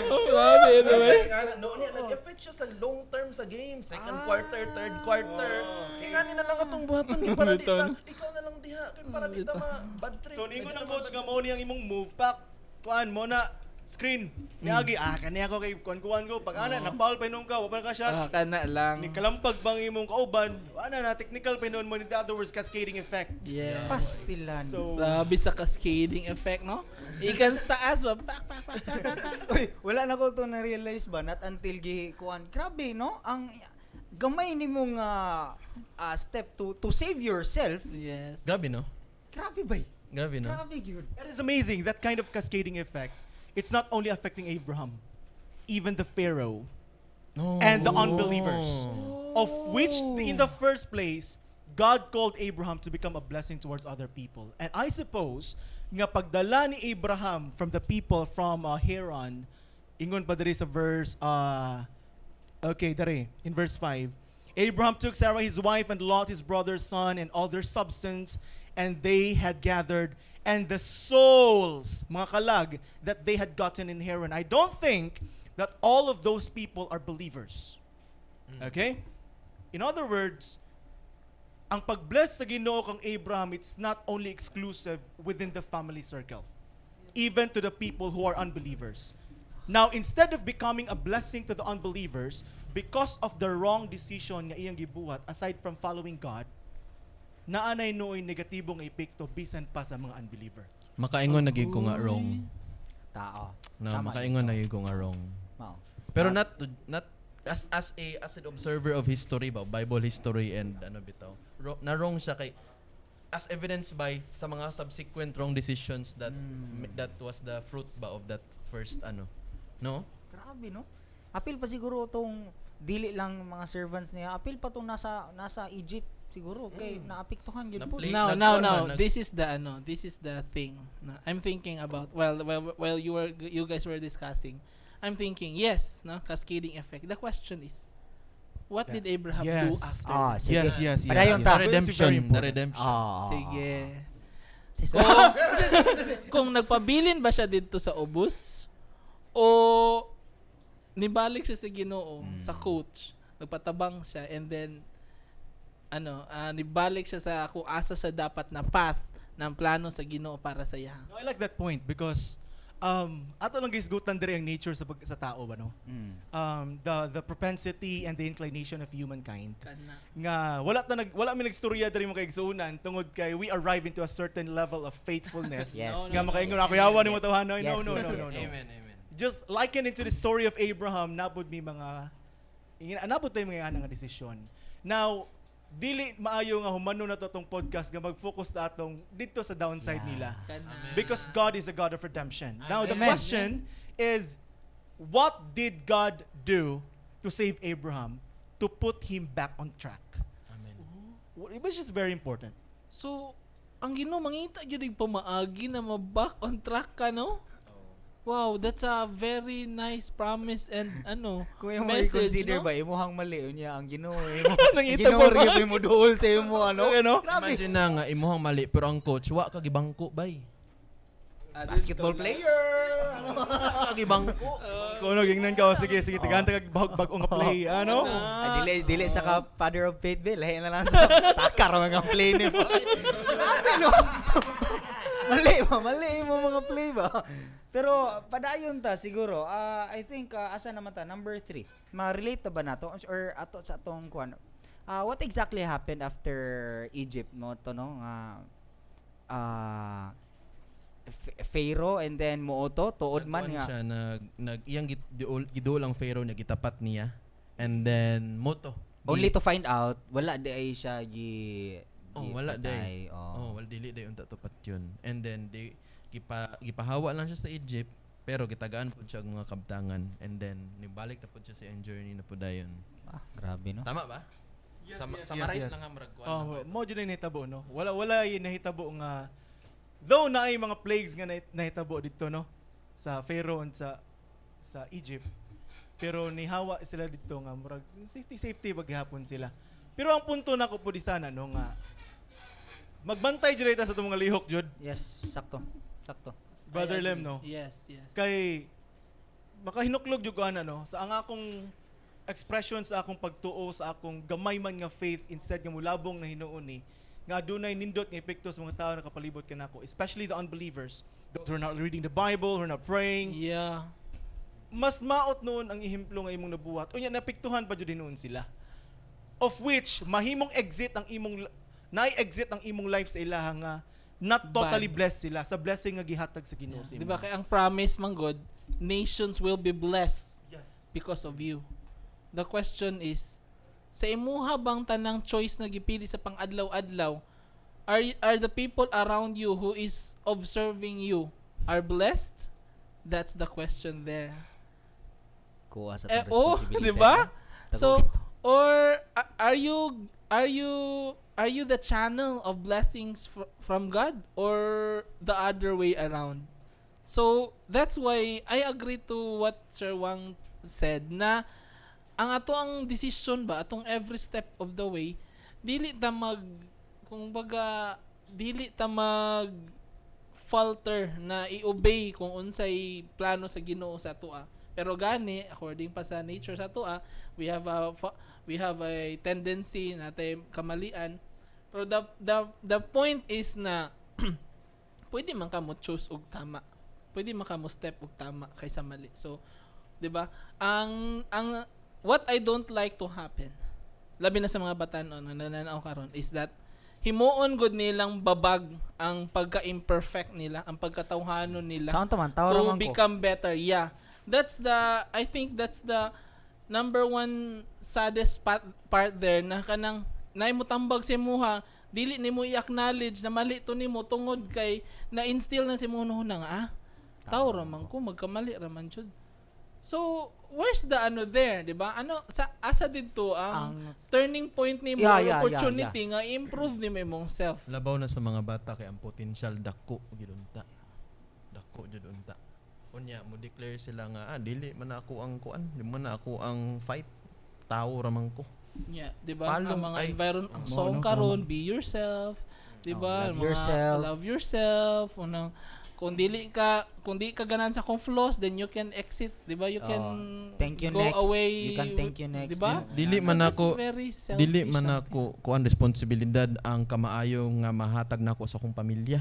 Oh, grabe anyway. Noon niya nag-effect siya sa long term sa game, second quarter, third quarter. Kaya nga ni na lang atong buhaton kay para di ta, ikaw na lang diha kay para di ta ma bad trip. So, ningon ng coach nga mo niyang imong move pack. Kuan mo na, Screen. Niagi kani ako kay kuan-kuan ko pag ana na foul pa hinuon ka, wa pa ka shot. Ah, kana lang. Ni kalampag bang imong kauban, ana na technical pa hinuon mo, in other words, cascading effect. Yes. Pastilan. So Grabe sa cascading effect, no? Ikan sa taas ba? Pak, pak, pak, pak, pak, pak. Uy, wala na ko to na-realize ba not until gi kuan. Grabe, no? Ang gamay nimo nga step to save yourself. Yes. Grabe, no? Grabe bay. Grabe, no? Grabe gyud. That is amazing. That kind of cascading effect. It's not only affecting Abraham, even the Pharaoh No. and the unbelievers, of which in the first place, God called Abraham to become a blessing towards other people. And I suppose, nga pagdala ni Abraham from the people from Haran, ingon pa diri sa verse, okay, diri, in verse 5, Abraham took Sarah his wife and Lot his brother's son and all their substance, and they had gathered, and the souls, mga kalag, that they had gotten in Haran. I don't think that all of those people are believers. Okay? In other words, ang pag-bless sa Ginoo kang Abraham, it's not only exclusive within the family circle, even to the people who are unbelievers. Now, instead of becoming a blessing to the unbelievers, because of the wrong decision nga iyang gibuhat, aside from following God, naanay nooy negatibong epekto bisan pa sa mga unbeliever. Makaingon na gyud ko nga wrong. Tao. No, Tama. makaingon na gyud ko nga wrong. Mao. Pero not to, not as as a as an observer of history ba, Bible history and ano bitaw. Na wrong siya kay as evidenced by sa mga subsequent wrong decisions that that was the fruit ba of that first ano. No? Grabe, no? Apil pa siguro tong dili lang mga servants niya. Apil pa tong nasa Egypt siguro kay naapektuhan gyud po. Na-play- Now, Nag- now, kuwan now, ba, this is the ano, this is the thing na I'm thinking about. Well, you guys were discussing. I'm thinking, yes, no, cascading effect. The question is, what did Abraham do after? Ah, sige. Yes. Padayon ta. The redemption, It's very the important. redemption. Ah. Sige. Sis- Kung nagpabilin ba siya didto sa ubos o nibalik siya sa Ginoo, sa coach, nagpatabang siya and then ano, nibalik siya sa kung asa sa dapat na path ng plano sa Ginoo para sa iya. No, I like that point because ato lang gisgutan diri ang nature sa tao ba, no? The propensity and the inclination of humankind. Kana. Nga wala mi nagstorya diri mga kaigsuonan tungod kay we arrive into a certain level of faithfulness. Nga makaingon ako yawa nimo tawhanoy. No, no, no, no, no. Amen, amen. Just liken into the story of Abraham, nabod mi mga nabot tayo mga ana nga desisyon. Now, dili maayo nga humano na to atong podcast nga mag-focus na atong dito sa downside nila. Kana. Because God is a God of redemption. Now, the Amen. question is, what did God do to save Abraham, to put him back on track? Amen. Which is very important. So, ang Ginoo mangita gyud og pamaagi na ma-back on track ka, no? Wow, that's a very nice promise and ano, Kung imo message, i-consider no? ba imuhang mali unya ang Ginoo imo. Nangita Ginoo pa ba? ra gyud mo duol sa imo ano. Ano? Grabe. Imagine na nga imuhang mali pero ang coach wa ka gibangko bay. Basketball player. Ano? Wa ka gibangko. Kung ano, gingnan ka, oh, sige, sige, tigaan ta kag bag-o nga play, ano? Ay, dili dili sa ka father of faith bill, lahi na lang sa takar mga play ni mo. Grabe, no. Mali ba? Mali mo mga play ba? Pero padayon ta siguro. I think asa naman ta number 3. Ma-relate ta ba nato or ato sa atong kuan? What exactly happened after Egypt mo to, no, nga Pharaoh and then Mooto tuod man Nagkuan nga siya nag nag iyang giduol ang Pharaoh niya, gitapat niya and then moto. Only to find out wala di ay siya gi Oh, wala di ay. gipatay. Oh. Oh, wala, dili day unta tupat yun. And then di gipahawa lang siya sa Egypt pero gitagaan pud siya og mga kabtangan and then nibalik na pud siya sa iyang journey na pud dayon. Ah, grabe, no. Tama ba? Yes, Summarize yes. na nga murag kuan Oh, na ko. mo jud na nahitabo, no? Wala yung nahitabo nga though naay mga plagues nga nahitabo dito, no? Sa Pharaoh and sa Egypt. Pero nihawa sila dito nga murag safety safety paghapon sila. Pero ang punto nako pud sana, no, nga magbantay jud ta sa atong mga lihok jud, Yes, sakto. Sakto. Brother I Lem, agree. no? Yes. Kay makahinuklog jud ko ana, no, sa ang akong expression sa akong pagtuo sa akong gamay man nga faith, instead nga mulabong na hinuon ni nga adunay nindot nga epekto sa mga tao na kapalibot kanako, especially the unbelievers. Those who are not reading the Bible, who are not praying. Mas maot noon ang ehemplo nga imong nabuhat. Unya napiktuhan pa jud hinuon sila. Of which mahimong exit ang imong naay exit ang imong life sa ilaha nga not totally Bad. Blessed sila sa blessing nga gihatag sa Ginoo sa Di imo. ba kay ang promise man God, nations will be blessed because of you. The question is, sa imuha bang tanang choice na gipili sa pang-adlaw-adlaw, are the people around you who is observing you are blessed? That's the question there. Kuha sa Eh, tong oh, responsibility. di ba? So, Tago- or are you the channel of blessings from God or the other way around? So, that's why I agree to what Sir Wang said na ang ato ang decision ba atong every step of the way, dili ta mag, kung baga, dili ta mag falter na i-obey kung unsay plano sa Ginoo sa atoa. Pero gani according pa sa nature sa atoa, we have a tendency natin kamalian. Pero the point is na pwede man ka mo choose og tama. Pwede man ka mo step og tama kaysa mali. So, 'di ba? Ang what I don't like to happen, labi na sa mga batanon na nananaw karon, is that himuon gud nilang babag ang pagka-imperfect nila, ang pagkatawhanon nila Kaon man, tawa to ra man ko. become better. Yeah. That's the I think that's the number one saddest part there na kanang naay mo tambag sa imuha, dili nimo i-acknowledge na mali to nimo tungod kay na-instill na sa imong hunahuna nga, ah, tao ra man ko, magkamali ra man jud. So, where's the ano there, di ba? Ano sa asa didto ang turning point nimo or opportunity nga improve nimo imong self? Labaw na sa mga bata kay ang potential dako gid unta. Dako jud unta. Unya mo declare sila nga, ah, dili man ako ang kuan, di man ako ang fight. Tao ra man ko. Yeah, 'di ba? Palong Ang mga environment, ang Mo, song no? karon, "Be yourself," 'di ba? Oh, love Ang mga yourself. Love yourself. Unang kung dili ka ganahan sa akong flaws, then you can exit, 'di ba? You Oh, can thank you go next. away. You can thank you next. 'Di ba? Dili So man that's ako very selfish dili man something. ako kuan responsibilidad ang kamaayo nga mahatag nako sa akong pamilya,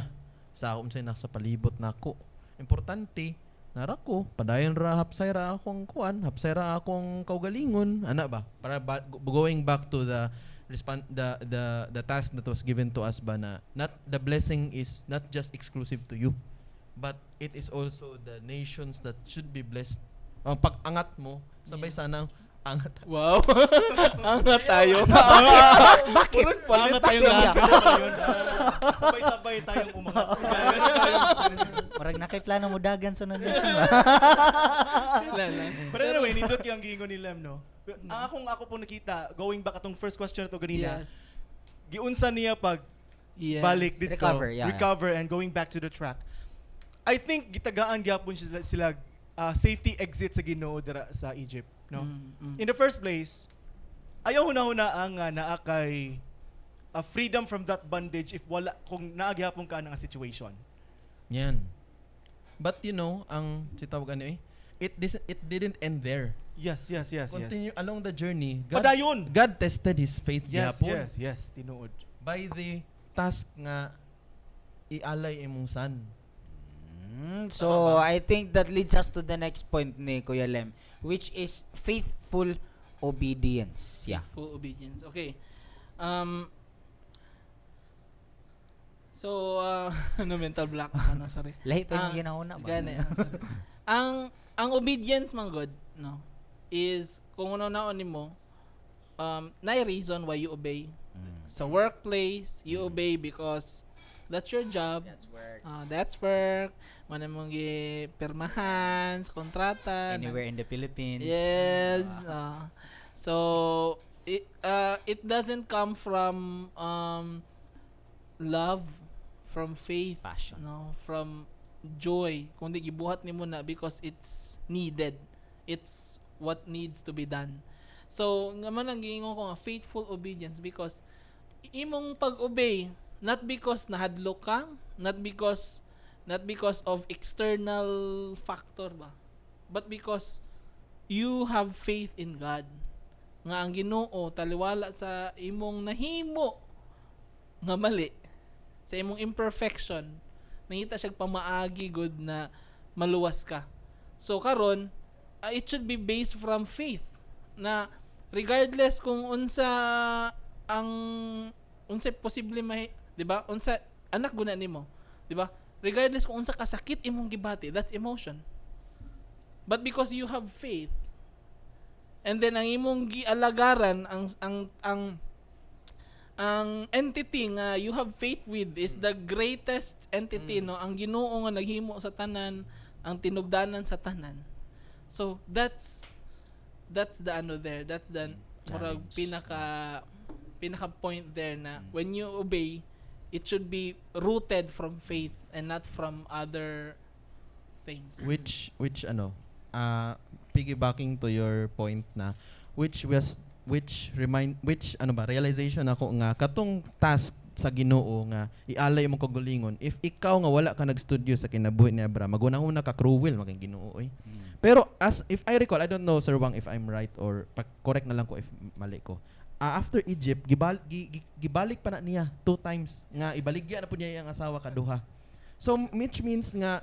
sa akong unsay nasa palibot nako. Importante nara ko padayon ra, hapsay ra akong kuan, hapsay ra akong kaugalingon ana ba, para ba, going back to the respon the task that was given to us ba, na not the blessing is not just exclusive to you but it is also the nations that should be blessed. Ang pag-angat mo sabay sana ang angat. Wow. Angat tayo. Bakit? Murag palit. Angat tayo Bakit? lahat. Sabay-sabay tayong umangat. Murag na kay plano mo dagan sa nation ba? Wala lang. But anyway, nindot yung giingon ni Lem, no? Ang akong ako po nakita, going back atong first question na to ganina, giunsa niya pag balik dito. Recover, yeah. Recover and going back to the track. I think gitagaan gyapon sila safety exit sa Ginoo dira sa Egypt, no? In the first place, ayaw hunahuna ang naa kay freedom from that bondage if wala kung naa gyapon ka nga situation. Yan. But you know, ang si tawag ano eh, it didn't end there. Yes. Continue along the journey. God, Padayon. God tested his faith gyapon Yes, tinuod. by the task nga ialay imong son. So I think that leads us to the next point ni Kuya Lem, which is faithful obedience. Yeah. Full obedience. Okay. So, ano, mental block ako na, sorry. Lahi pa yung Ah, ginahuna ba? Gani, sorry. Ang obedience man god, no, is kung ano na nimo, naay reason why you obey. Sa workplace, you obey because that's your job. That's work. Ah, that's work. Mana mong pirmahan sa kontrata. Anywhere in the Philippines. Yes. So it doesn't come from love, from faith, Passion. no, from joy. Kundi gibuhat nimo na because it's needed. It's what needs to be done. So, nga man ang giingon ko nga faithful obedience because imong pag-obey not because nahadlok ka, not because of external factor ba, but because you have faith in God. Nga ang Ginoo taliwala sa imong nahimo nga mali, sa imong imperfection, Nangita siya pamaagi gud na maluwas ka. So karon, it should be based from faith na regardless kung unsa ang unsa posible mahi, 'di ba? Unsa anak guna nimo, 'di ba? Regardless kung unsa kasakit imong gibati, that's emotion. But because you have faith, and then ang imong gialagaran ang entity nga you have faith with is the greatest entity, no, ang Ginoo nga naghimo sa tanan, ang tinubdanan sa tanan. So that's the ano there, that's the murag Challenge. Pinaka pinaka point there na when you obey, it should be rooted from faith and not from other things. Which ano, piggybacking to your point na which was which remind which ano ba, realization ako nga katong task sa Ginoo nga ialay imong kaugalingon, if ikaw nga wala ka nagstudyo sa kinabuhi ni Abraham, magunahuna ka, cruel maging Ginoo oy. Pero as if I recall, I don't know, Sir Wang, if I'm right or correct na lang ko if mali ko. After Egypt, gibalik pa na niya two times nga ibaligya na po niya iyang asawa kaduha. So which means nga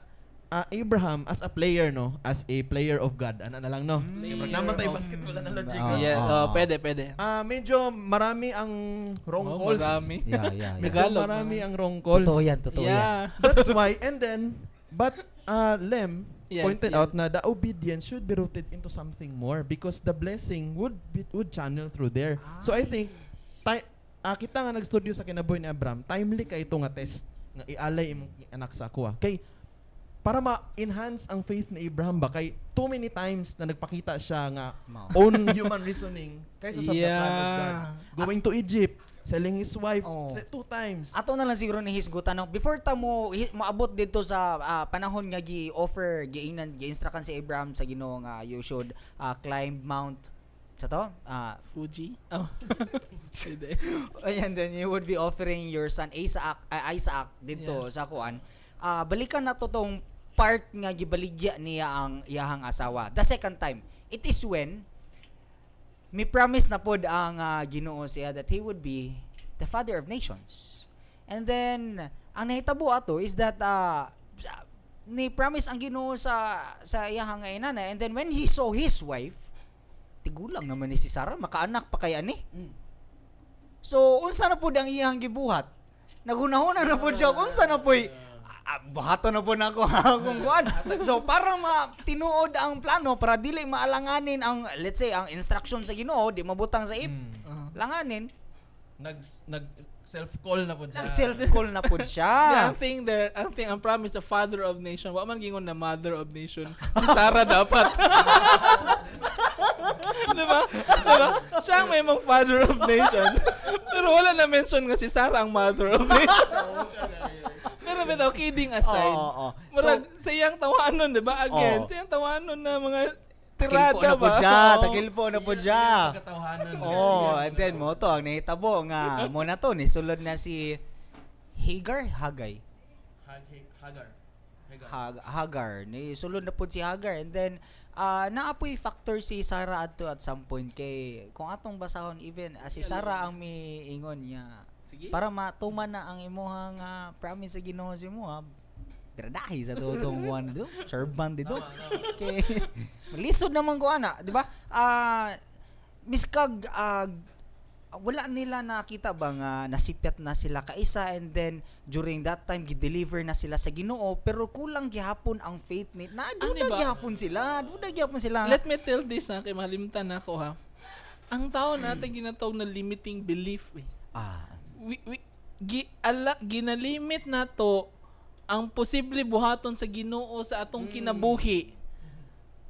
Abraham as a player, no, as a player of God, ana na lang, no. Player Naman tayo of- basketball analogy. Yeah, Ah, oh, ah. pwede, pwede. Medyo marami ang wrong Oh, calls. marami. Yeah. Medyo Tagalog, marami marami. ang wrong calls. Totoo yan, totoo yan. That's why, and then but Lem pointed out na the obedience should be rooted into something more because the blessing would channel through there. So I think kita nga nagstudyo sa kinabuhi ni Abraham, timely kay ito nga test nga ialay imong anak sa akuha. Kay para ma-enhance ang faith ni Abraham ba, kay too many times na nagpakita siya nga Mao. own human reasoning kaysa sa the plan of God. Going to Egypt, selling his wife Oh. two times. Ato na lang siguro ni hisgutan, no? Before ta mo maabot dito sa panahon nga gi-offer, giingnan, gi-instructan si Abraham sa Ginoo nga you should climb Mount sa to? Fuji. Oh. Pwede. And then you would be offering your son Isaac dito sa kuan. Balikan na to tong part nga gibaligya niya ang iyahang asawa. The second time, it is when may promise na pod ang Ginoo siya that he would be the father of nations. And then ang nahitabo ato is that ni promise ang Ginoo sa iyahang inana, and then when he saw his wife, tigulang naman ni si Sarah, makaanak pa kay ani. So unsa na pud ang iyang gibuhat? Naghunahuna na pud siya unsa na puy buhaton na pud nako akong kuan. So para ma tinuod ang plano, para dili maalanganin ang, let's say, ang instruction sa Ginoo, di mabutang sa ip. Langanin, Nag self call na po siya. Nag self call na pud Yeah, siya. ang thing there, ang thing, ang promise, the father of nation. Wa man gingon na mother of nation. Si Sarah dapat. Diba? Diba? Siya ang may mong father of nation. Pero wala na mention nga si Sarah ang mother of nation. Pero bitaw, kidding aside. Oo, oo. Murag, sa iyang tawanon, diba? Again, Oo. sa iyang tawanon na mga Takilpo tirada na pud ba? siya, Oo. takilpo na pud siya. Pagkatawanan. Oh, and then mo to ang nahitabo nga mo na to nisulod na si Hagar, Hagay. Hagar. Hagar. Ni sulod na pud si Hagar, and then naapoy factor si Sarah adto at some point, kay kung atong basahon, even si Sarah ang miingon niya Sige. para matuman na ang imuhang promise sa Ginoo sa imo, piradahi sa totong kuan dito, servant dito, kay lisod naman ko ana, di ba? Miskag wala nila nakita ba nga nasipyat na sila kaisa, and then during that time gi-deliver na sila sa Ginoo, pero kulang gihapon ang faith ni na Ano duda ba? gihapon sila, duda gihapon sila. Let me tell this ha, kay malimtan ako ha. Ang tao natin ginatawag na limiting belief eh. We, ginalimit na to ang posible buhaton sa Ginoo sa atong kinabuhi.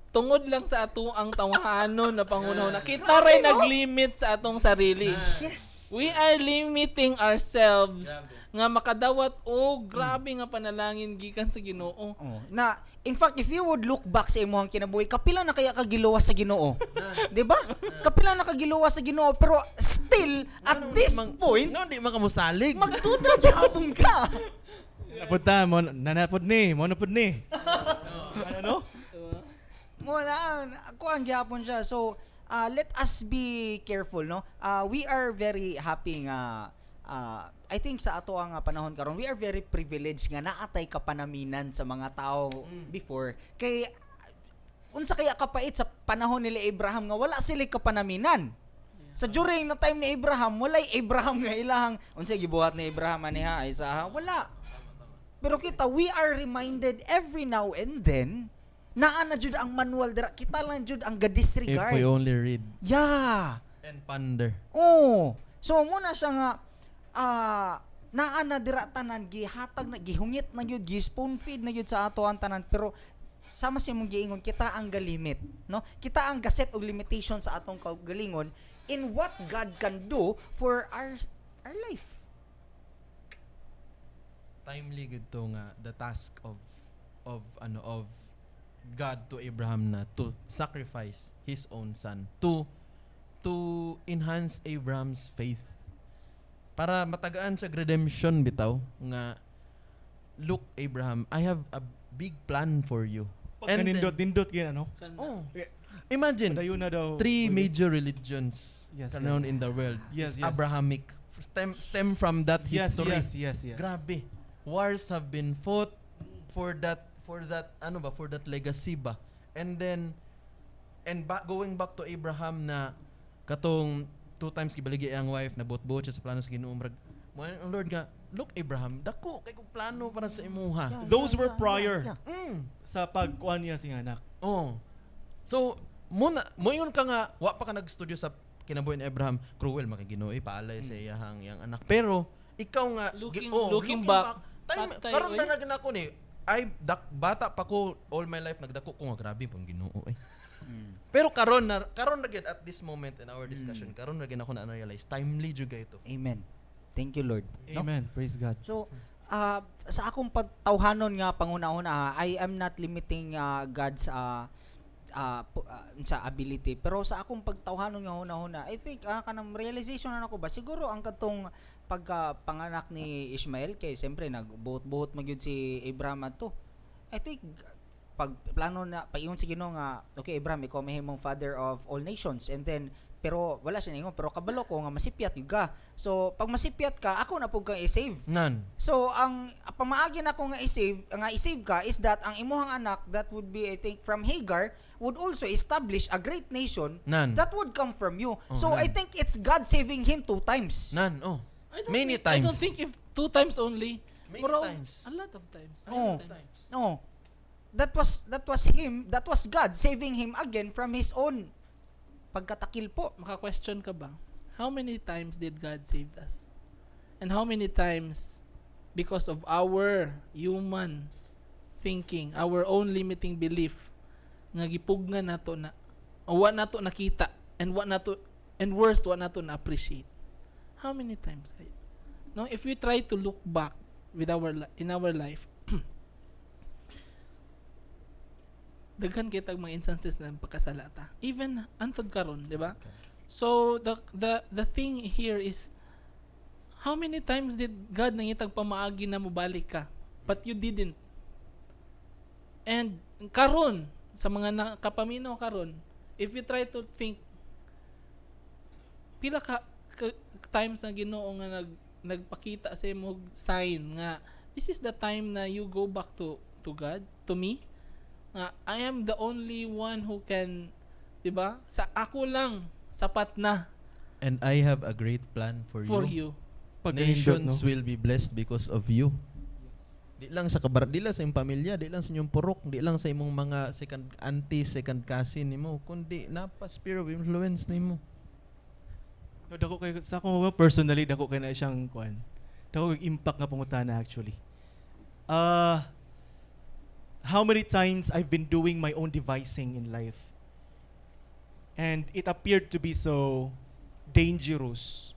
Tungod lang sa ato ang tawahanon na pangunaw na kita ray naglimit sa atong sarili. We are limiting ourselves nga makadawat o grabe nga panalangin gikan sa Ginoo. Oh. Na in fact, if you would look back sa imong kinabuhi, kapila na kaya ka giluwas sa Ginoo? 'Di ba? Kapila na ka giluwas sa Ginoo, pero still at this point No, di man ka musalig. magduda gihapon ka. Napod ta, mo, nanapod ni, mo napod ni. Ano? Mo na kuan gihapon siya. So let us be careful, no? We are very happy nga I think sa ato ang panahon karon, we are very privileged nga naatay kapanaminan sa mga tao before kay unsa kaya kapait sa panahon nila Abraham nga wala sila kapanaminan. Sa during na time ni Abraham, walay Abraham nga ilahang unsa gibuhat ni Abraham ani ha ay sa wala. Pero kita, we are reminded every now and then naa na jud ang manual dira, kita lang jud ang If ga-disregard. we only read and ponder. Oh. So muna siya nga naa na dira tanan, gihatag na, gihungit na gyud, gi spoon feed na gyud sa ato ang tanan, pero sama sa imong giingon, kita ang galimit, no? Kita ang gaset og limitation sa atong kaugalingon in what God can do for our life. Timely gud to nga the task of ano, of God to Abraham na to sacrifice his own son to enhance Abraham's faith para matagaan siya redemption bitaw nga, "Look, Abraham, I have a big plan for you." Pagka nindot, nindot gyud ano. Oh, imagine Padayon na daw. Three major religions karon in the world is Abrahamic, stem from that history. Yes. Grabe. Wars have been fought for that ano ba, for that legacy ba. And then and going back to Abraham na katong two times gibaligi ang wife, na buot-buot siya sa plano sa Ginoo, murag mo ang Lord nga, "Look, Abraham, dako kay kong plano para sa imuha." Those were prior sa pagkuan niya sing anak. Oh. So, mo na moingon ka nga wa pa ka nagstudio sa kinabuhi ni Abraham, cruel man kay Ginoo eh, paalay sa iyahang iyang anak. Pero ikaw nga oh, Looking back, time, patay, karon oy. na nagna ko ni ay dak, bata pa ko, all my life nagdako ko nga grabe pang Ginoo eh. Pero karon na gyud at this moment in our discussion, karon na gyud ako na realize timely jud kay ito. Amen. Thank you, Lord. No? Amen. Praise God. So, sa akong pagtawhanon nga panguna-una, ha, I am not limiting God's sa ability. Pero sa akong pagtawhanon nga huna-huna, I think kanang realization na nako ba, siguro ang katong pagka panganak ni Ishmael kay siyempre nagbuot-buot man gyud si Abraham adto. I think pag plano na paingon si Ginoo nga, "Okay, Abraham, ikaw mahimong father of all nations," and then pero wala siya ningon, "Pero kabalo ko nga masipyat gyud ka. So pag masipyat ka, ako na pud kang i-save." Nan. So ang pamaagi nako nga i-save ka is that ang imuhang anak that would be, I think, from Hagar would also establish a great nation Nan. that would come from you. Oh, So nan. I think it's God saving him two times. Nan, oh. I don't Many think, I don't times. think if two times only. Many Bro, times. a lot of times. Many Oh. times. No. That was him, that was God saving him again from his own pagkatakil po. Maka-question ka ba? How many times did God save us? And how many times, because of our human thinking, our own limiting belief, nga gipugnan nato na wa nato nakita and wa nato and worst, wa nato na appreciate? How many times kayo? No, if we try to look back with our in our life, daghan kitag mga instances na pagkasala ta. Even antod karon, di ba? So the thing here is, how many times did God nangitag pamaagi na mobalik ka but you didn't? And karon sa mga nakapaminaw karon, if you try to think pila ka times na Ginoo nga nagpakita sa imo og sign nga this is the time na you go back to God, to me, nga I am the only one who can, 'di ba? Sa ako lang sapat na. And I have a great plan for For you. you. Pagka-nindot, no? Nations will be blessed because of you. Di lang sa kabar, di lang sa imong pamilya, di lang sa inyong purok, di lang sa imong mga second auntie, second cousin nimo, kundi napa sphere of influence nimo. No, dako kay sa ako personally, dako kay na siyang kuan. Dako kay impact nga pangutana actually. How many times I've been doing my own devising in life. And it appeared to be so dangerous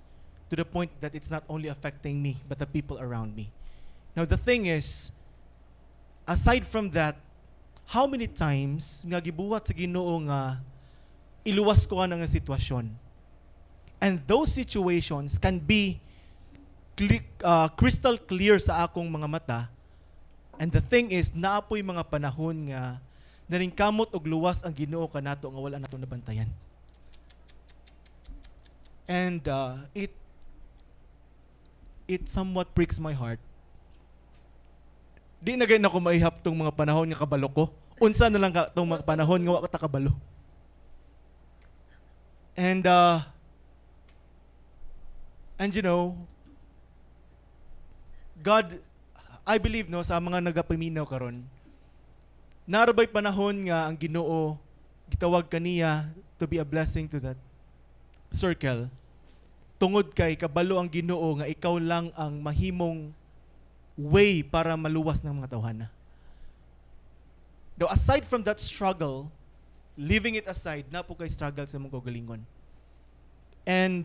to the point that it's not only affecting me but the people around me. Now the thing is, aside from that, how many times nga gibuhat sa Ginoo nga iluwas ko nga sitwasyon? And those situations can be crystal clear sa akong mga mata. And the thing is, naapoy mga panahon nga naringkamot og luwas ang Ginoo kanato nga wala nato nabantayan. And it It somewhat pricks my heart. Di na gayud nako maihap tong mga panahon nga kabalo ko. Unsa na lang ka tong mga panahon nga wa ka ta kabalo. And God, I believe, no, sa mga nagapaminaw karon, naa ra bay panahon nga ang Ginoo gitawag kaniya to be a blessing to that circle tungod kay kabalo ang Ginoo nga ikaw lang ang mahimong way para maluwas ng mga tawhana. Though aside from that struggle, leaving it aside, naa pod kay struggle sa imong kaugalingon. And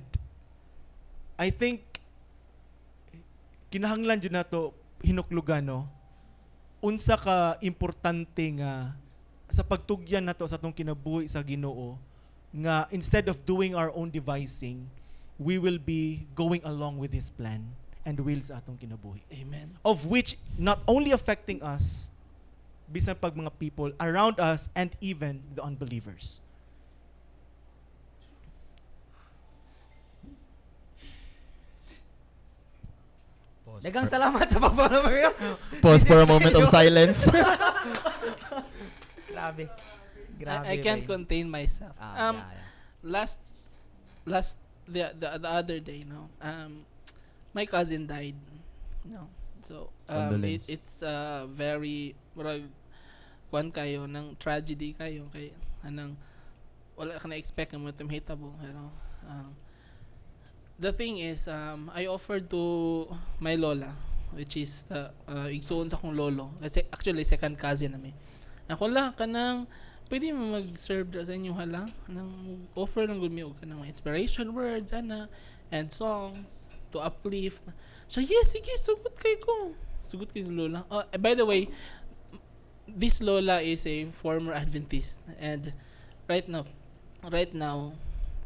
I think kinahanglan jud nato hinuklugan, no, unsa ka importante nga sa pagtugyan nato sa atong kinabuhi sa Ginoo nga instead of doing our own devising, we will be going along with His plan and will sa atong kinabuhi Amen. Of which not only affecting us, bisan pag mga people around us and even the unbelievers. Pause Daghang salamat sa pag-follow. Pause for a moment of silence. Grabe. Grabe. I can't bay. Contain myself. Ah, yeah. Last last the other day, no, my cousin died, no. So Condolence. it's very murag kuan kayo ng tragedy kayo kay anang wala ka na expect nga mo hitabo, pero the thing is, I offered to my lola, which is the igsuon sa akong lolo kasi, actually second cousin nami ako lang, kanang pwede mo mag-serve dira sa inyo hala, nang offer lang gud mi og kanang mga inspiration words ana and songs to uplift siya. Yes, sige, sugot kay ko, sugot kay si lola. Oh, eh, by the way, this lola is a former Adventist and right now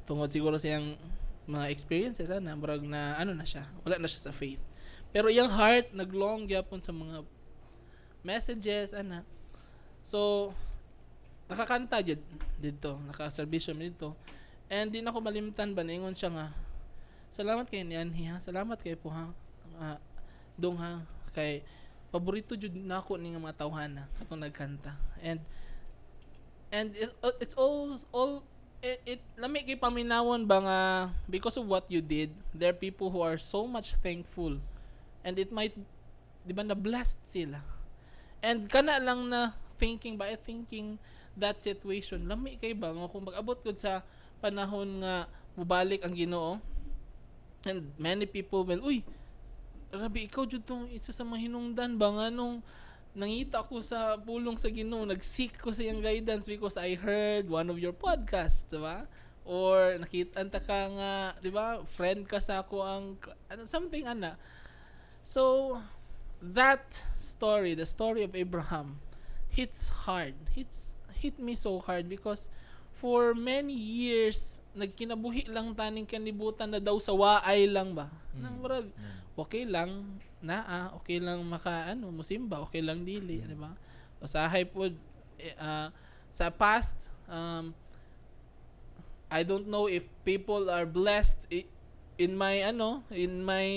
tungod siguro sa iyang mga experiences ana, murag na ano na siya, wala na siya sa faith, pero iyang heart naglong gyapon sa mga messages ana. So nakakanta jud didto, nakaserbisyo mi didto, and di na ko malimtan ba, ningon siya nga, "Salamat kay nianhi ha, salamat kay po ha. Ah, dong ha, kay paborito jud nako ni nga mga tawhana katong nagkanta." And it's all it lami kay paminawon ba nga because of what you did, there are people who are so much thankful and it might, di ba, na blessed sila. And kana lang na thinking ba, eh, thinking that situation, lami kay ba nga kung mag-abot gud sa panahon nga mubalik ang Ginoo and many people will, "Uy, rabi ikaw jud tong isa sa mga hinungdan ba nga nung nangita ko sa pulong sa Ginoo, nag-seek ko sa iyang guidance because I heard one of your podcasts," di ba? Or nakita ta ka nga, di ba? Friend ka sa ako ang ano, something ana. So that story, the story of Abraham, hits hard. Hit me so hard because for many years nagkinabuhi lang taning kanibutan na daw sa waay lang ba. Nang murag okay lang naa, okay lang maka ano, musimba, okay lang dili, di ba? Usahay pod eh, sa past, I don't know if people are blessed in my ano, in my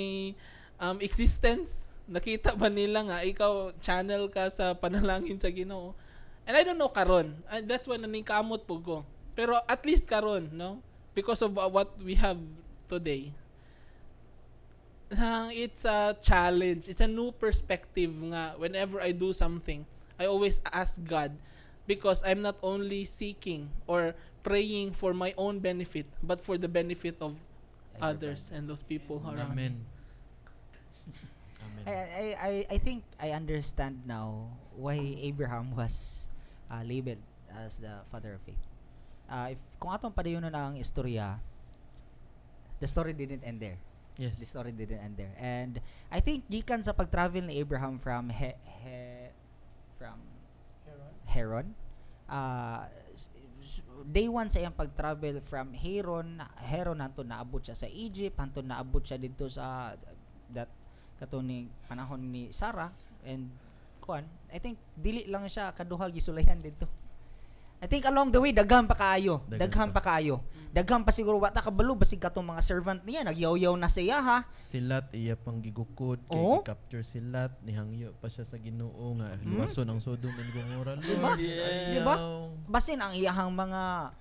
existence. Nakita ba nila nga ikaw channel ka sa panalangin sa Ginoo? And I don't know karon. And that's why naningkamot po ko. Pero at least karon, no? Because of what we have today. Hang, it's a challenge. It's a new perspective nga whenever I do something, I always ask God because I'm not only seeking or praying for my own benefit, but for the benefit of others and those people around me. Amen. Amen. I think I understand now why Abraham was labeled as the father of faith. If kung atong padayonon ang istorya, the story didn't end there. Yes. The story didn't end there. And I think gikan sa pag-travel ni Abraham from Haran, day one sa iyang pag-travel from Haran hantod naabot siya sa Egypt, hantod naabot siya didto sa that katuning panahon ni Sarah and kuan, I think dili lang siya kaduha gisulayan didto. I think along the way, daghan pa kaayo. Daghan Daghan pa kaayo. Daghan pa siguro, wa ta kabalo basig katong mga servant niya nagyaw-yaw na siya, ha. Si Lot iya pang gigukod kay Oo. gi-capture si Lot, nihangyo pa siya sa Ginoo nga luwason ang Sodom and Gomorrah. Diba? Lord, Diba? ayaw. Basin ang iyahang mga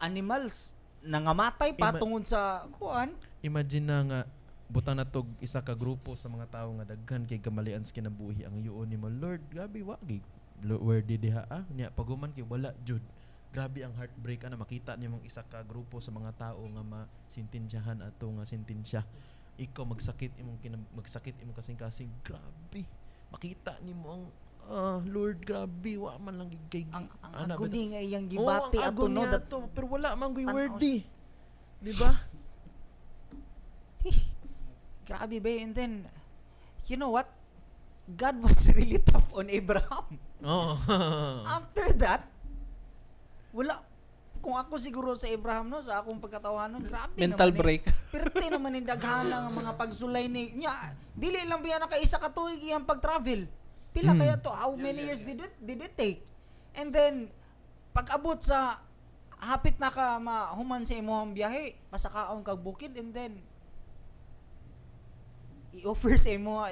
animals nangamatay pa tungod sa kuan. Imagine na nga butang na tog isa ka grupo sa mga tawo nga daghan kay kamalian sa kinabuhi ang yuon nimo, Lord, grabe, wa gi worthy diha, ah, nya paguman kay wala jud. Grabe ang heartbreak ana makita nimong isa ka grupo sa mga tao nga masintensyahan ato nga sentensya. Ikaw magsakit imong kasing-kasing, grabe makita nimo ang, ah, Lord, grabe, wa man lang gid kay Ang ana ba agony nga iyang Oo, gibati ang ato, no, agony that ato, pero wala man gyud Tan-aw. worthy, di ba? Grabe ba, and then you know what? God was really tough on Abraham. Oh. After that, wala, kung ako siguro sa Abraham, no, sa akong pagkatawanon, grabe Mental naman break. Eh. Pirti naman ni daghana nga mga pagsulay ni nya, dili lang biya naka isa ka tuig iyang pag-travel. Pila kaya to? How many years did it take? And then pag-abot sa hapit na ka mahuman sa imong biyahe, pasakaon kag bukid, and then i-offer sa imo,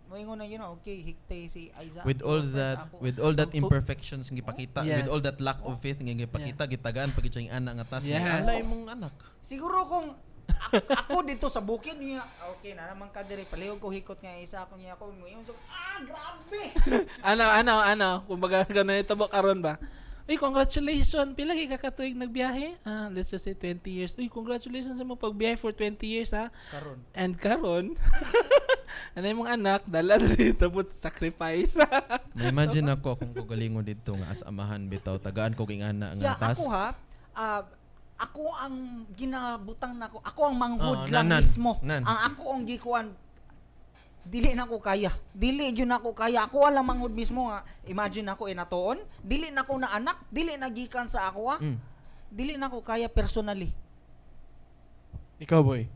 moingon na, okay, hikte si Isaac. With all I-offer sa that ako. With all that imperfections nga gipakita, with all that lack of faith nga gipakita, gitagaan pag yung anak nga task, alay mong anak. Siguro kung ako dito sa bukid niya, okay na naman ka diri, palihog ko hikot nga isa ako niya ako moingon, so, ah, grabe. Ano, kumbaga ganun ito ba karon ba? Uy, congratulations. Pila kay kakatuig nagbiyahe? Ah, let's just say 20 years. Uy, congratulations sa mo pagbiyahe for 20 years, ha. Karon. And karon, ano yung mga anak, dala dito but sacrifice. Ma-imagine ako akong kagalingon dito nga as amahan bitaw tagaan ko ging anak nga Yeah, task. ako ha, ako ang ginabutang nako, ako ang manghud Oo, lang nan, nan, mismo. nan. Ang ako ang gikuan, dili na ko kaya. Dili gyud na ko kaya. Ako lang manghud mismo nga. Imagine ako inatoon, dili na ko na anak, dili na gikan sa ako, ha. Dili na ko kaya personally. Ikaw, boy.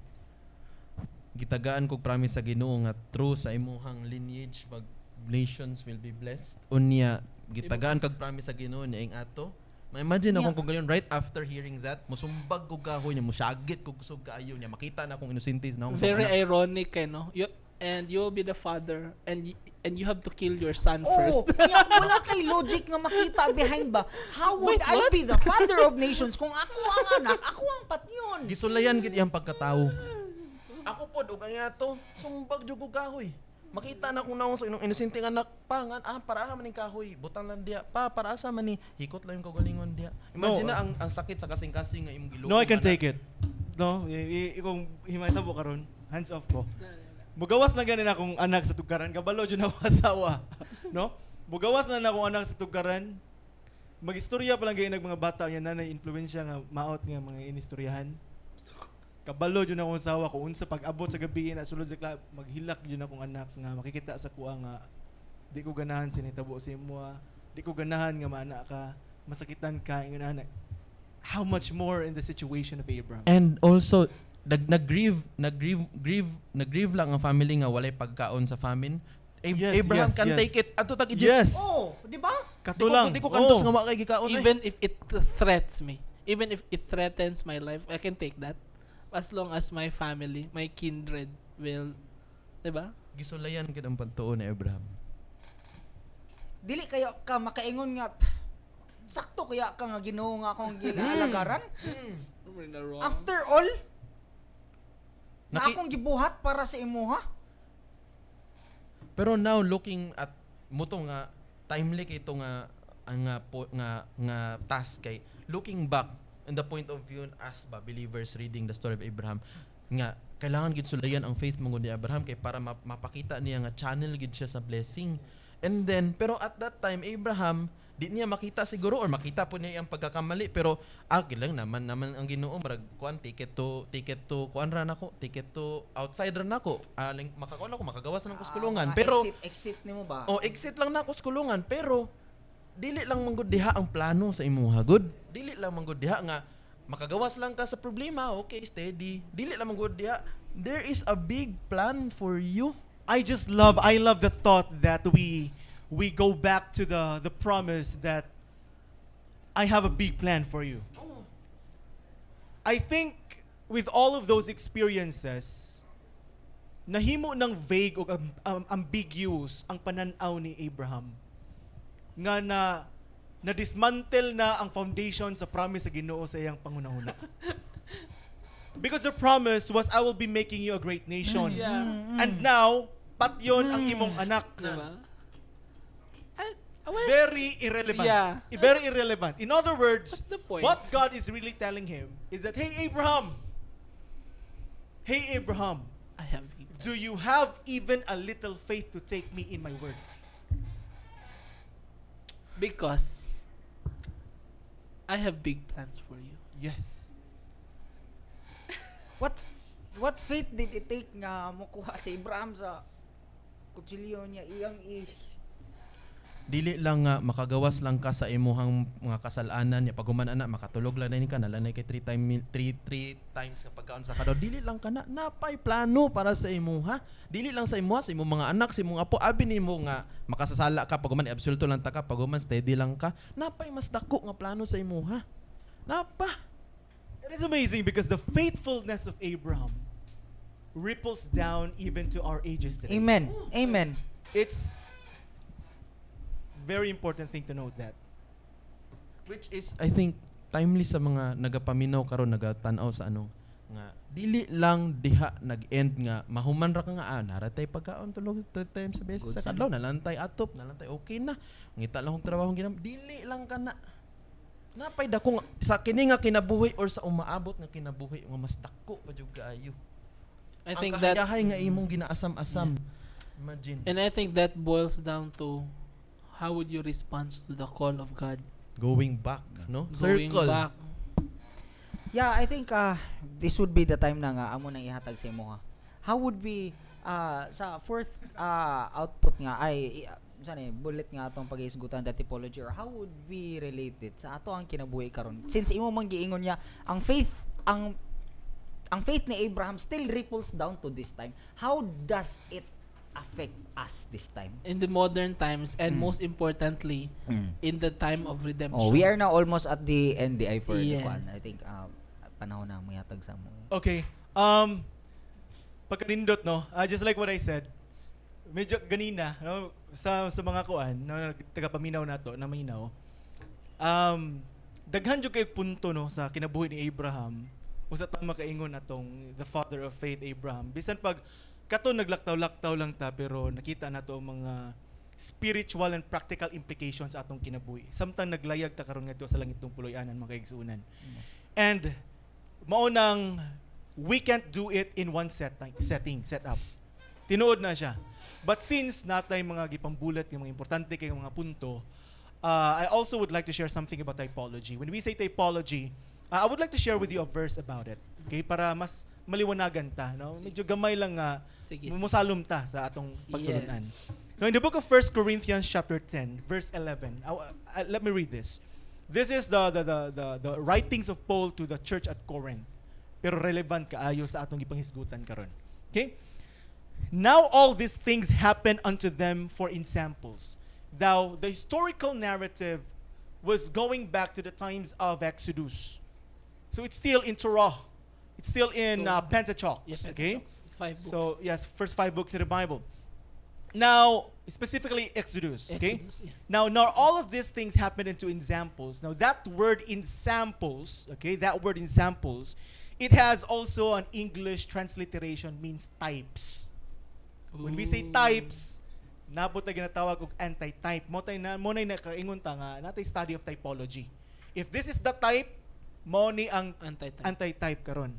Gitagaan kog promise sa Ginoo nga true sa imuhang lineage pag nations will be blessed. Unya gitagaan kag promise sa Ginoo niya ing ato. Ma-imagine Yeah. akong kung gayon right after hearing that, musumbag ko kahoy niya, musagit ko kusog kaayo niya, makita na akong inosente na akong Very anak. ironic, eh, no? You, and you'll be the father and and you have to kill your son Oh, first. yeah, wala kay logic nga makita behind ba? How would Wait, I what? be the father of nations kung ako ang anak, ako ang patyon? Gisulayan gid iyang pagkatawo. Ako pod og ang ato, sumbag jud ko kahoy. Makita na kung naong sa inong inosente nga anak pa nga, ah, para man ning kahoy, butang lang diya pa, para asa man ni, hikot lang yung kagalingon diya. Imagine No. na ang sakit sa kasing-kasing nga imong gilukom. No, I can anak. take it. No, kung himatabo karon, hands off ko. Mugawas na ganin akong anak sa tugkaran, kabalo jud ako asawa. No? Mugawas na na akong anak sa tugkaran. Magistorya pa lang gayon mga bata nga nanay influensya nga maot nga mga inistoryahan. Kabalo jud akong asawa kung unsa pag-abot sa gabi na sulod sa club, maghilak jud akong anak nga makikita sa kuha nga di ko ganahan sinitabo sa imo, di ko ganahan nga maana ka, masakitan ka ingon anak. How much more in the situation of Abraham? And also nag nag-grieve, nag-grieve grieve nag-grieve lang ang family nga walay pagkaon sa famine. Abraham can take it adto tag Egypt. Yes. Oh, di ba? Katulang. Di ko kantos Oh. nga wa kay gikaon. Eh. Even if it threats me, even if it threatens my life, I can take that. As long as my family, my kindred will, diba? Gisulayan gid ang pagtuo ni Abraham. Dili kayo ka makaingon nga sakto kaya ka nga Ginoo nga akong gilaalagaran. We're in the wrong. After all, na akong gibuhat para sa imuha. Pero now looking at mo to nga timely kay ito nga ang nga, po, nga nga task kay looking back in the point of view as ba believers reading the story of Abraham nga kailangan gid sulayan ang faith mo ni Abraham kay para mapakita niya nga channel gid siya sa blessing. And then pero at that time Abraham di niya makita siguro or makita po niya ang pagkakamali, pero ah, gilang naman naman ang Ginoo, murag kuan, ticket to kuan ra nako, ticket to outside ra nako, ah, ling, makakuan ako, makagawas na ako sa kulungan. Ah, mga Pero exit, exit nimo ba? Oh, exit lang na ako sa kulungan, pero dili lang manggod diha ang plano sa imuha gud. Dili lang manggod diha nga makagawas lang ka sa problema, okay, steady. Dili lang manggod diha. There is a big plan for you. I love the thought that we go back to the promise that I have a big plan for you. I think with all of those experiences, nahimo ng vague o ambiguous ang pananaw ni Abraham nga na na-dismantle na ang foundation sa promise sa Ginoo sa iyang panghunahuna. Because the promise was, "I will be making you a great nation." And now, patyon ang imong anak. Diba? Where's- Very irrelevant. Very irrelevant. In other words, What's the point? what God is really telling him is that, "Hey Abraham, hey Abraham, I have the do you have even a little faith to take me in my word?" Because I have big plans for you. Yes. What faith did it take nga mokuha si Abraham sa kutsilyo niya iyang i Dili lang nga makagawas lang ka sa imuhang mga kasalanan ya, paghuman ana makatulog lang na ka nalanay kay three times ka pagkaon sa kadlaw. Dili lang kana, napay plano para sa imuha. Dili lang sa imuha, sa imong mga anak, sa imong apo. Abi nimo nga makasasala ka, paghuman absolto lang ta ka, paghuman steady lang ka, napay mas dako nga plano sa imuha, napa. It is amazing because the faithfulness of Abraham ripples down even to our ages today. Amen. Amen. It's very important thing to note that. Which is, I think, timely sa mga nagapaminaw karon, nagatanaw sa ano nga dili lang diha nag-end nga mahuman ra ka nga naratay pagkaon tulog times sa beses Good sa sa kadlaw, nalantay atop, nalantay, okay na, ngita lang kog trabaho ginam. Dili lang kana, napay dako nga sa kini nga kinabuhi or sa umaabot nga kinabuhi nga mas dako pa jud kaayo I ang think that kahayahay nga imong ginaasam-asam. Imagine. And I think that boils down to how would you respond to the call of God? Going back, no? Going Circle. back. Yeah, I think this would be the time na nga amo nang ihatag sa imo ha. How would we sa fourth output nga ay sana eh, bullet nga atong pag-isgutan, the typology, or how would we relate it sa ato ang kinabuhi karon? Since imo man giingon niya ang faith, ang faith ni Abraham still ripples down to this time. How does it affect us this time? In the modern times and most importantly in the time of redemption. Oh, we are now almost at the NDI for the kwan. I think panahon na mohatag sa mo. Okay. Pagkanindot, no? Just like what I said, medyo ganina, no? Sa mga kuan, no, tagapaminaw nato, na minaw. Daghan jud kay punto, no, sa kinabuhi ni Abraham. Usa ta makaingon atong the father of faith, Abraham. Bisan pag kato naglaktaw-laktaw lang ta, pero nakita nato ang mga spiritual and practical implications sa atong kinabuhi. Samtang naglayag ta karon ngadto sa langitong puloy-anan, mga kaigsuonan. And mao nang we can't do it in one setting, setup. Tinuod na siya. But since natay mga gipambulat nga mga importante kay mga punto, I also would like to share something about typology. When we say typology, I would like to share with you a verse about it. Okay, para mas maliwanagan ta, no? Medyo gamay lang nga Sige, sige. musalom ta sa atong pagtulunan. Now, in the book of 1 Corinthians chapter 10, verse 11, let me read this. This is the writings of Paul to the church at Corinth. Pero relevant kaayo sa atong gipanghisgutan karon. Okay? "Now all these things happen unto them for ensamples." Now, the historical narrative was going back to the times of Exodus. So it's still in Torah. It's still in Pentateuch. Yeah, okay? Pentateuch. Five books. So, yes, first five books of the Bible. Now, specifically Exodus, okay? Exodus, yes. Now all of these things happen into examples. Now, that word "ensamples," okay, that word "ensamples," it has also an English transliteration, means types. When we say Ooh. types, naa pod tay ginatawag og anti-type. Mo tay na mo na nakaingon ta nga natay study of typology. If this is the type, mo ni ang Anti-type. anti-type karon.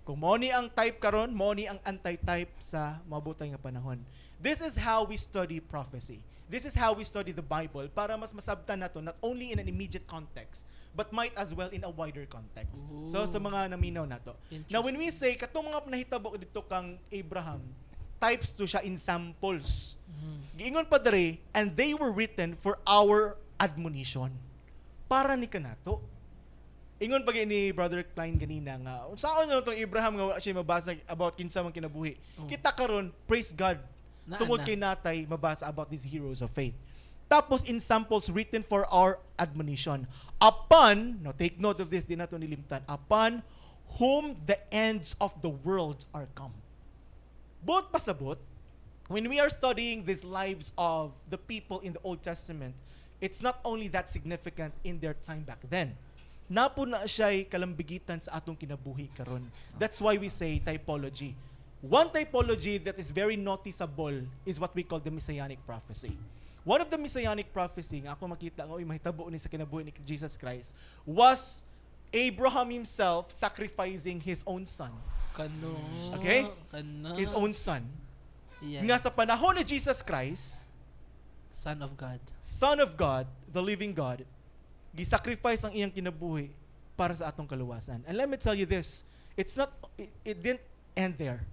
Kung mo ni ang type karon, mo ni ang anti-type sa mabutay nga panahon. This is how we study prophecy. This is how we study the Bible para mas masabtan nato not only in an immediate context but might as well in a wider context. So sa Ooh. mga naminaw nato. Now, when we say katong mga nahitabo dito kang Abraham, types to siya, ensamples. Giingon pa diri, "And they were written for our admonition." Para ni kanato. Ingon pa ni Brother Klein ganina nga unsaon na tong Abraham nga wala siya mabasa about kinsa man kinabuhi. Oh. Kita karon, praise God. Naa Tungod na. kay natay mabasa about these heroes of faith. Tapos in samples written for our admonition. Upon, no, take note of this, di nato nilimtan, upon whom the ends of the world are come. Buot pasabot, when we are studying these lives of the people in the Old Testament, it's not only that significant in their time back then. Naa pod na siya'y kalambigitan sa atong kinabuhi karon. That's why we say typology. One typology that is very noticeable is what we call the Messianic prophecy. One of the Messianic prophecy nga ako makita nga uy mahitabo ni sa kinabuhi ni Jesus Christ was Abraham himself sacrificing his own son. Kano. Okay? Kano. His own son. Yes. Nga sa panahon ni Jesus Christ, Son of God. Son of God, the living God, gisacrifice ang iyang kinabuhi para sa atong kaluwasan. And let me tell you this, it's not it didn't end there.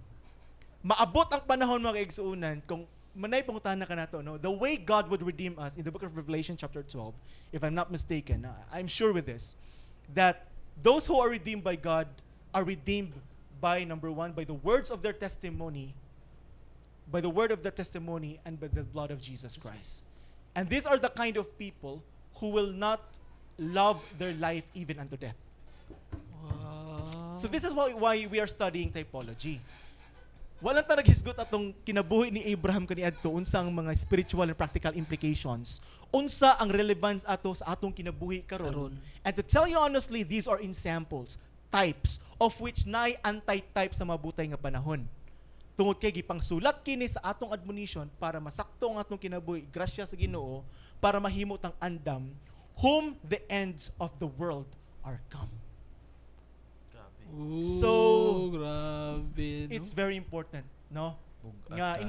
Maabot ang panahon, mga kaigsuonan, kung manay pangutana ka nato, no, the way God would redeem us in the book of Revelation chapter 12, if I'm not mistaken, I'm sure with this, that those who are redeemed by God are redeemed by, number one, by the words of their testimony, by the word of the testimony, and by the blood of Jesus Christ. And these are the kind of people who will not love their life even unto death. So this is why we are studying typology. Walang ta naghisgot atong kinabuhi ni Abraham kaniadto, unsa ang mga spiritual and practical implications, unsa ang relevance ato sa atong kinabuhi karon. Karon. And to tell you honestly, these are in samples, types, of which naay anti-type sa mabutay nga panahon. Tungod kay gipangsulat kini sa atong admonition para masakto ang atong kinabuhi, grasya sa Ginoo, para mahimo tang andam whom the ends of the world are come. Grabe. Ooh, So, grabe, no? It's very important, no? Bugat Nga kayo.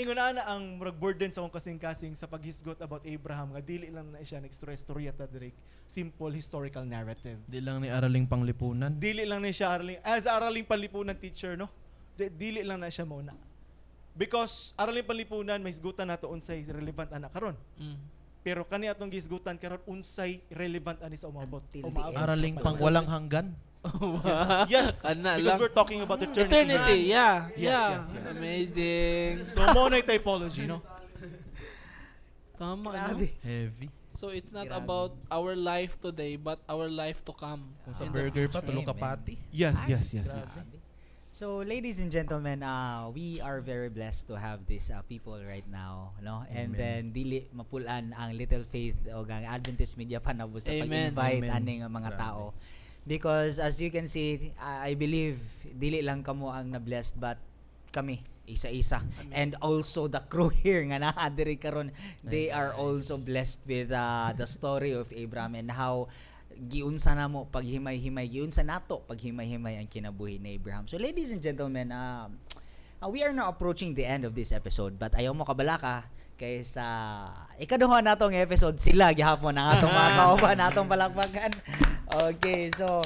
ingon ana ang murag burden sa akong kasing-kasing sa paghisgot about Abraham nga dili lang na siya nagstorya-storya ta direk, simple historical narrative. Di lang ni araling panglipunan. Dili lang na siya araling as araling panlipunan, teacher, no? Dili lang na siya mao na. Because araling panlipunan, may hisgutan nato unsay relevant ana karon. Pero kani atong gihisgutan karon, unsay relevant ani sa umabot. Until the Umaabot end. sa Araling panahon. pang walang hanggan. Yes. Ana Because lang. we're talking about eternity. Eternity, yeah. Yes, yes. Amazing. So mo na typology, no? Tama, no? Grabe. Heavy. So it's not Grabe. about our life today, but our life to come. Kung sa In the burger pa, future. tulo ka Amen. pati. Yes. Grabe. So, ladies and gentlemen, we are very blessed to have these people right now, no? And Amen. then dili mapulan ang Little Faith o ang Adventist Media Panabo sa Amen. pag-invite Amen. aning mga Grabe. tao. Because as you can see, I believe dili lang kamo ang na-blessed but kami isa-isa. Amen. And also the crew here nga naa diri karon, they are Nice. also blessed with the story of Abraham and how giunsa namo paghimay-himay, giunsa nato paghimay-himay ang kinabuhi ni Abraham. So ladies and gentlemen, we are now approaching the end of this episode, but ayaw mo kabalaka kay sa ikaduha natong episode sila gihapon ang atong mga kauban, atong palakpakan. Okay, so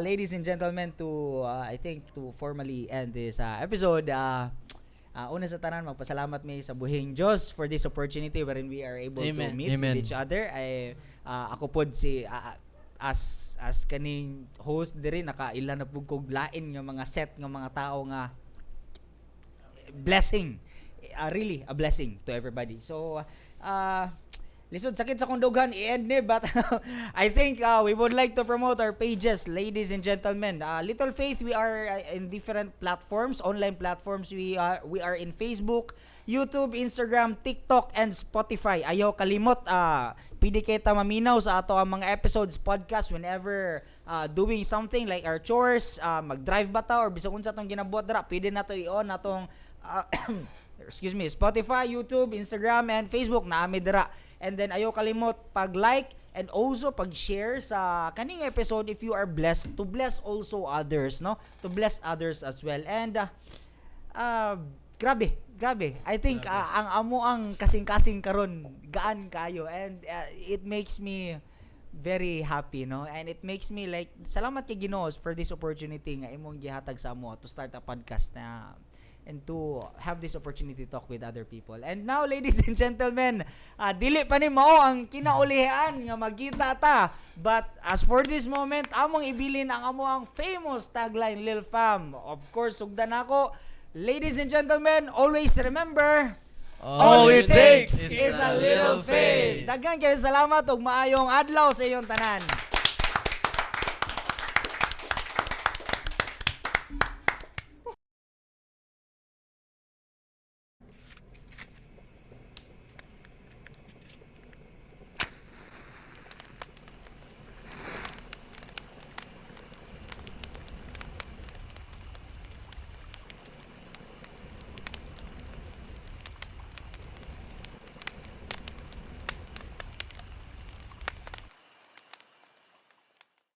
ladies and gentlemen, to I think to formally end this episode, una sa tanan, magpasalamat mi sa buhing Diyos for this opportunity wherein we are able to Amen. meet Amen. with each other. Ay, ako pod si as kaning host diri, nakaila na pud kog lain nga mga set nga mga tao nga blessing, really a blessing to everybody. So lisod sakit sa kong dughan i-end ni, but I think we would like to promote our pages, ladies and gentlemen. Little Faith, we are in different platforms, online platforms. We are in Facebook, YouTube, Instagram, TikTok and Spotify. Ayaw kalimot, pwede kay ta maminaw sa ato ang mga episodes podcast whenever doing something like our chores, mag-drive ba ta or bisag unsa tong ginabuhat dira, pwede nato i-on atong excuse me, Spotify, YouTube, Instagram, and Facebook na ami dira. And then ayaw kalimot pag-like and also pag-share sa kaning episode if you are blessed, to bless also others, no? To bless others as well. And grabe, grabe. I think ang amo ang kasing-kasing karon gaan kayo and it makes me very happy, no? And it makes me like salamat kay Ginoo for this opportunity nga imong gihatag sa amo to start a podcast na and to have this opportunity to talk with other people. And now, ladies and gentlemen, dili pa ni mao ang kinaulihan nga magkita ta. But as for this moment, among ibilin ang amo ang famous tagline, Lil Fam. Of course, sugdan ako. Ladies and gentlemen, always remember, All it takes is a little faith. Daghan kayo salamat ug maayong adlaw sa iyong tanan.